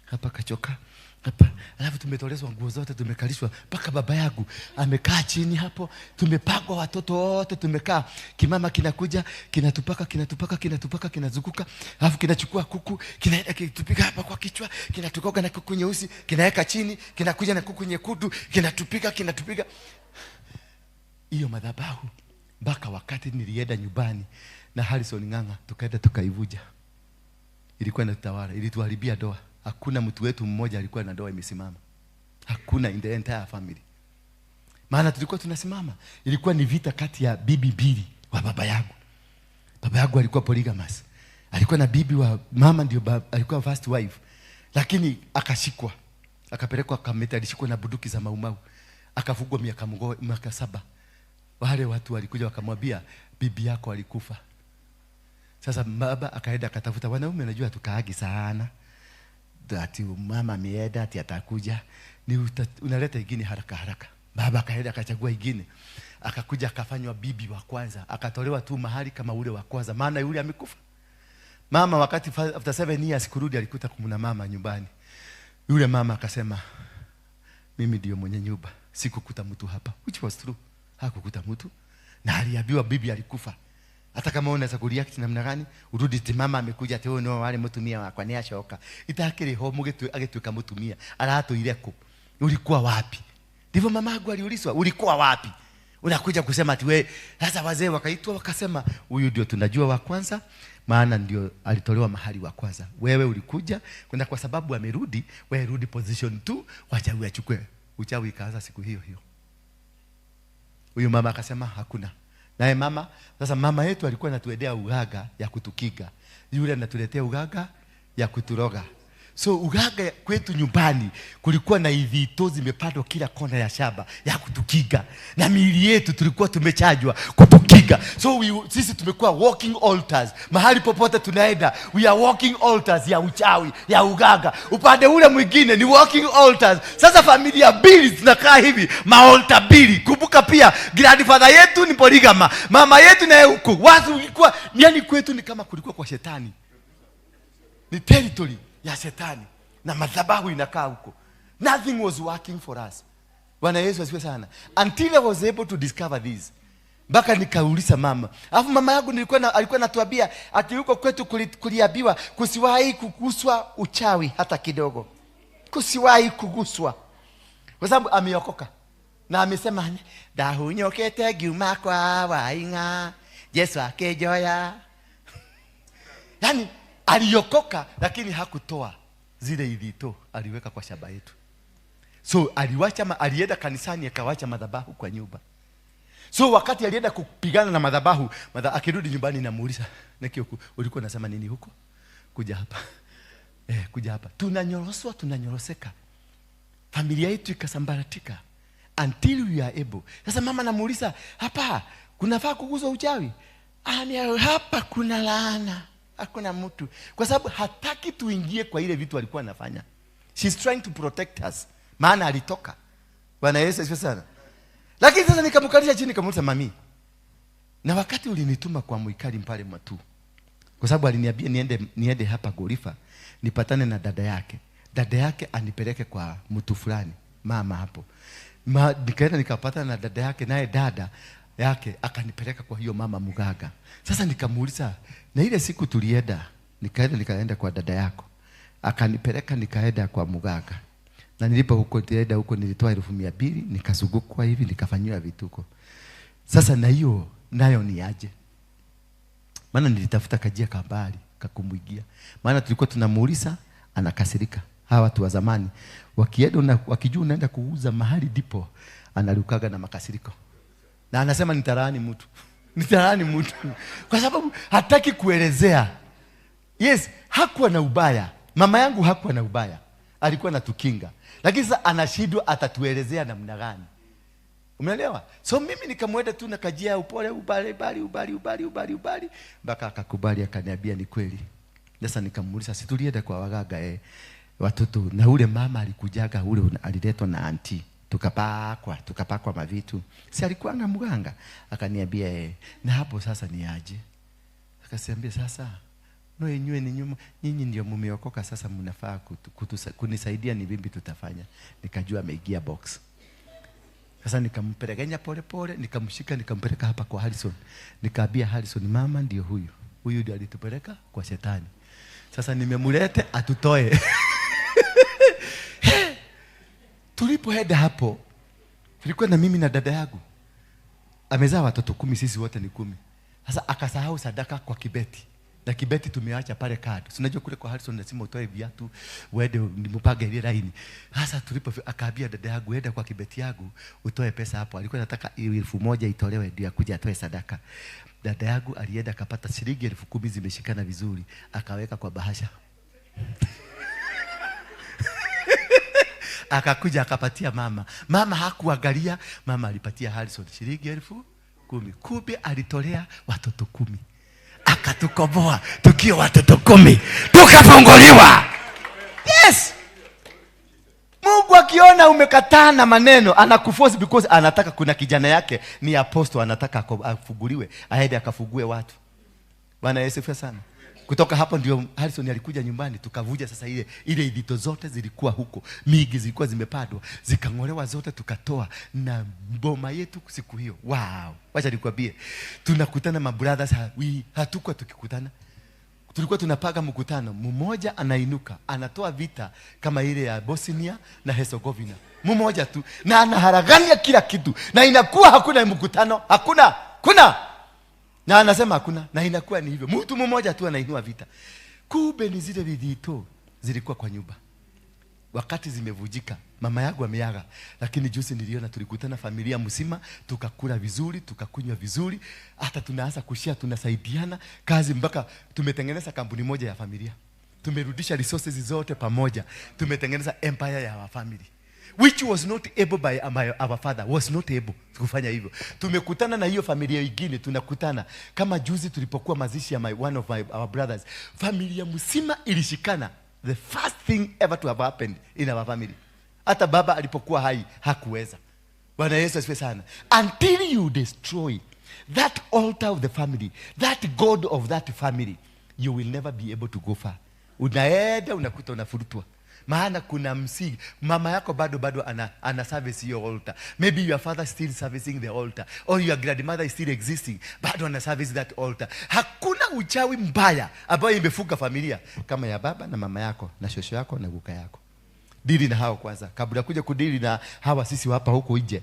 hapa kachoka, hapa. Alafu tumetolezwa nguo zote, tumekalishwa mpaka baba yangu amekaa chini hapo, tumepakwa watoto wote, tumekaa. Kimama kinakuja, kinatupaka, kinatupaka, kinatupaka, kinazunguka. Alafu kinachukua kuku, kinaenda kinatupiga hapa kwa kichwa, kinatukoga na kuku nyeusi, kinaweka chini, kinakuja na kuku nyekundu, kinatupiga, kinatupiga. Hiyo madhabahu mpaka wakati nilienda nyumbani na Harrison Ng'ang'a, tukaenda tukaivuja. Ilikuwa inatutawala, ilituharibia ndoa. Hakuna mtu wetu mmoja alikuwa na ndoa imesimama. Hakuna in the entire family. Maana tulikuwa tunasimama. Ilikuwa ni vita kati ya bibi mbili wa baba yangu. Baba yangu alikuwa polygamous. Alikuwa na bibi wa mama, ndio alikuwa first wife. Lakini akashikwa. Akapelekwa Kamete, alishikwa na bunduki za Mau Mau. Akafungwa miaka 7. Wale watu walikuja wakamwambia bibi yako alikufa. Sasa baba akaenda akatafuta wanaume, unajua tukaagi sana. Ati mama ameenda, ati atakuja. Ni unaleta ingine haraka haraka. Baba akaenda akachagua ingine. Akakuja akafanywa bibi wa kwanza. Akatolewa tu mahali kama ule wa kwanza, maana yule amekufa. Mama wakati after 7 years kurudi alikuta kuna mama nyumbani. Yule mama akasema mimi ndio mwenye nyumba, sikukuta mtu hapa, which was true. Hakukuta mtu. Na aliambiwa bibi alikufa. Hata kama unaweza kureact namna gani, urudi ti mama amekuja ati no wale mutumia wakwa ni acoka. Itakiri ho mugitu agituika mutumia, aratuire ku. Ulikuwa wapi? Ndivyo mama yangu aliulizwa, ulikuwa wapi? Unakuja kusema ati wewe. Sasa wazee wakaitwa wakasema huyu ndio tunajua wa kwanza, Maana ndio alitolewa mahali wa kwanza. Wewe ulikuja kwenda kwa sababu amerudi, wewe rudi position 2, wachawi achukue. Uchawi ikaanza siku hiyo hiyo. Huyu mama akasema hakuna. Naye mama, sasa mama yetu alikuwa anatuendea ugaga ya kutukiga. Yule anatuletea ugaga ya kuturoga. So ugaga kwetu nyumbani kulikuwa na ivito zimepandwa kila kona ya shamba ya kutukiga. Na miili yetu tulikuwa tumechajwa kutukiga. So sisi tumekuwa walking altars. Mahali popote tunaenda we are walking altars ya uchawi, ya ugaga. Upande ule mwingine ni walking altars. Sasa familia mbili zinakaa hivi, maaltar mbili. Kumbuka pia grandfather yetu ni polygama, mama yetu naye huko. Watu ilikuwa yani kwetu ni kama kulikuwa kwa shetani. Ni territory ya shetani na madhabahu inakaa huko. Nothing was working for us. Bwana Yesu asifiwe sana. Until I was able to discover this. Mpaka nikauliza mama. Alafu mama yangu alikuwa anatuambia ati huko kwetu kuliambiwa kusiwahi kuguswa uchawi hata kidogo. Kusiwahi kuguswa. Kwa sababu ameokoka. Na amesema ndahunyokete ngiuma kwa waing'a Yesu akinjoya. Yani aliokoka lakini hakutoa zile ithito, aliweka kwa shamba yetu. So alienda kanisani akawacha madhabahu kwa nyumba. So wakati alienda kupigana na madhabahu, akirudi nyumbani namuuliza, Nekioku, ulikuwa unasema nini huko? Kuja hapa. Kuja hapa. Tunanyoroswa, tunanyoroseka. Familia yetu ikasambaratika until we are able. Sasa mama namuuliza, hapa kunafaa kuguswa uchawi? Ani, hapa kuna laana. Hakuna mtu. Kwa sababu hataki tuingie kwa ile vitu alikuwa anafanya. She's trying to protect us. Maana alitoka. Bwana Yesu asifiwe sana. Lakini sasa nikamkalisha chini nikamuuliza, mami, na wakati ulinituma kwa mwikali mpale Matu, kwa sababu aliniambia niende hapa Gorifa nipatane na dada yake. Dada yake anipeleke kwa mtu fulani, mama hapo. Nikaenda nikapatana na dada yake, naye dada yake akanipeleka kwa hiyo mama mganga. Sasa nikamuuliza, na ile siku tulienda, nikaenda kwa dada yako. Akanipeleka nikaenda kwa mganga. Na nilipo huko nilienda huko nilitoa 200,000, nikazungukwa hivi nikafanyiwa vituko. Sasa na hiyo nayo ni aje? Maana nilitafuta kajia kambali kakumuigia. Maana tulikuwa tunamuuliza anakasirika. Hawa watu wa zamani wakienda na wakijua unaenda kuuza mahali ndipo analukaga na makasiriko. Na anasema nitalaani mtu. Nitalaani mtu. Kwa sababu hataki kuelezea. Yes, hakuwa na ubaya. Mama yangu hakuwa na ubaya. Alikuwa anatukinga. Lakini sasa anashindwa atatuelezea namna gani. Umeelewa? So mimi nikamwenda tu na kajia upole, ubali, ubali, ubali, ubali, ubali, ubali, mpaka akakubali akaniambia ni kweli. Sasa nikamuuliza, si tulienda kwa waganga watoto, na ule mama alikujaga, ule aliletwa na auntie. Tukapakwa mavitu. Si alikuwa na mganga? Akaniambia na hapo sasa ni aje? Akasiambia sasa no yenyewe ni nyuma, nyinyi ndio mmeokoka sasa mnafaa kunisaidia ni vipi tutafanya. Nikajua ameingia box. Sasa nikampelekenya pole pole, nikamshika nikampeleka hapa kwa Harrison. Nikaambia Harrison, mama ndio huyu. Huyu ndio alitupeleka kwa shetani. Sasa nimemlete atutoe. Tulipoenda hapo, tulikuwa na mimi na dada yangu. Amezaa watoto 10, sisi wote ni 10. Sasa akasahau sadaka kwa kibeti. Na kibeti tumeacha pale kando. Si unajua kule kwa Harrison lazima utoe viatu, uende mpage ile line. Sasa tulipo akaambia dada yangu, enda kwa kibeti yangu utoe pesa hapo. Alikuwa anataka 1,000 itolewe ndio akuje atoe sadaka. Dada yangu alienda akapata shilingi 10,000 zimeshikana vizuri, akaweka kwa bahasha. Akakuja akapatia mama. Mama hakuangalia, mama alipatia Harrison shilingi 10,000. Kumbe alitolea watoto 10. Akatukomboa tukiwa watoto 10. Tukafunguliwa. Yes. Mungu akiona umekataa na maneno anakuforce, because anataka, kuna kijana yake ni apostle, anataka afunguliwe, aende akafungue watu. Bwana Yesu asifiwe sana. Kutoka hapo ndio Harrison alikuja nyumbani, tukavuja sasa ile idito zote zilikuwa huko, mingi zilikuwa zimepandwa, zikang'olewa zote tukatoa na boma yetu siku hiyo. Wow, wacha nikwambie, tunakutana ma brothers, hatukuwa tukikutana. Tulikuwa tunapaga mkutano, mmoja anainuka, anatoa vita kama ile ya Bosnia na Herzegovina. Mmoja tu, na anaharagania kila kitu, na inakuwa hakuna mkutano, hakuna, kuna. Na anasema hakuna, na inakuwa ni hivyo. Mtu mmoja tu anainua vita. Kumbe ni zile vidhito zilikuwa kwa nyumba. Wakati zimevujika, mama yangu ameaga, lakini juzi niliona tulikutana familia mzima, tukakula vizuri, tukakunywa vizuri, hata tunaanza kushare, tunasaidiana kazi mpaka tumetengeneza kampuni moja ya familia. Tumerudisha resources zote pamoja, tumetengeneza empire ya our family, which was not able by our father was not able kufanya hivyo. Tumekutana na hiyo familia ingine, tunakutana kama juzi tulipokuwa mazishi ya one of our brothers, familia mzima ilishikana. The first thing ever to have happened in our family. Hata baba alipokuwa hai hakuweza. Bwana Yesu asifiwe sana. Until you destroy that altar of the family, that God of that family, you will never be able to go far. Unaenda unakuta unafurutwa. Maana kuna msingi. Mama yako bado ana service hiyo altar. Maybe your father still servicing the altar, or your grandmother is still existing, bado ana service that altar. Hakuna uchawi mbaya ambayo imefunga familia kama ya baba na mama yako na shosho yako na guka yako. Dili na hao kwanza kabla kuja kudili na hawa sisi hapa huko nje.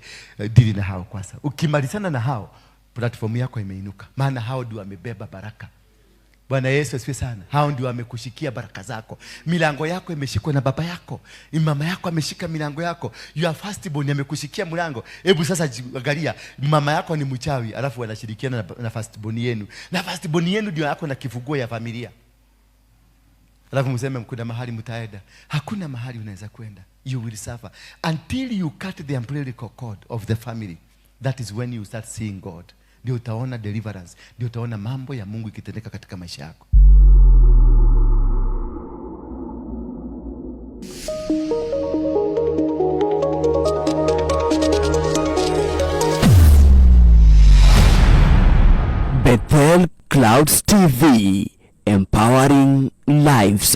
Dili na hao kwanza. Ukimalizana na hao, platform yako imeinuka. Maana hao ndio wamebeba baraka. Bwana Yesu asifiwe sana. Hao ndio wamekushikia baraka zako. Milango yako imeshikwa na baba yako. Mama yako ameshika milango yako. Your firstborn amekushikia mlango. Hebu sasa angalia, mama yako ni mchawi, alafu wanashirikiana na firstborn yenu. Na firstborn yenu ndio yako na kifunguo ya familia. Alafu mseme kuna mahali mtaenda. Hakuna mahali unaweza kwenda. You will suffer until you cut the umbilical cord of the family. That is when you start seeing God. Ndio utaona deliverance. Ndio utaona mambo ya Mungu ikitendeka katika maisha yako. Bethel Clouds TV, empowering lives.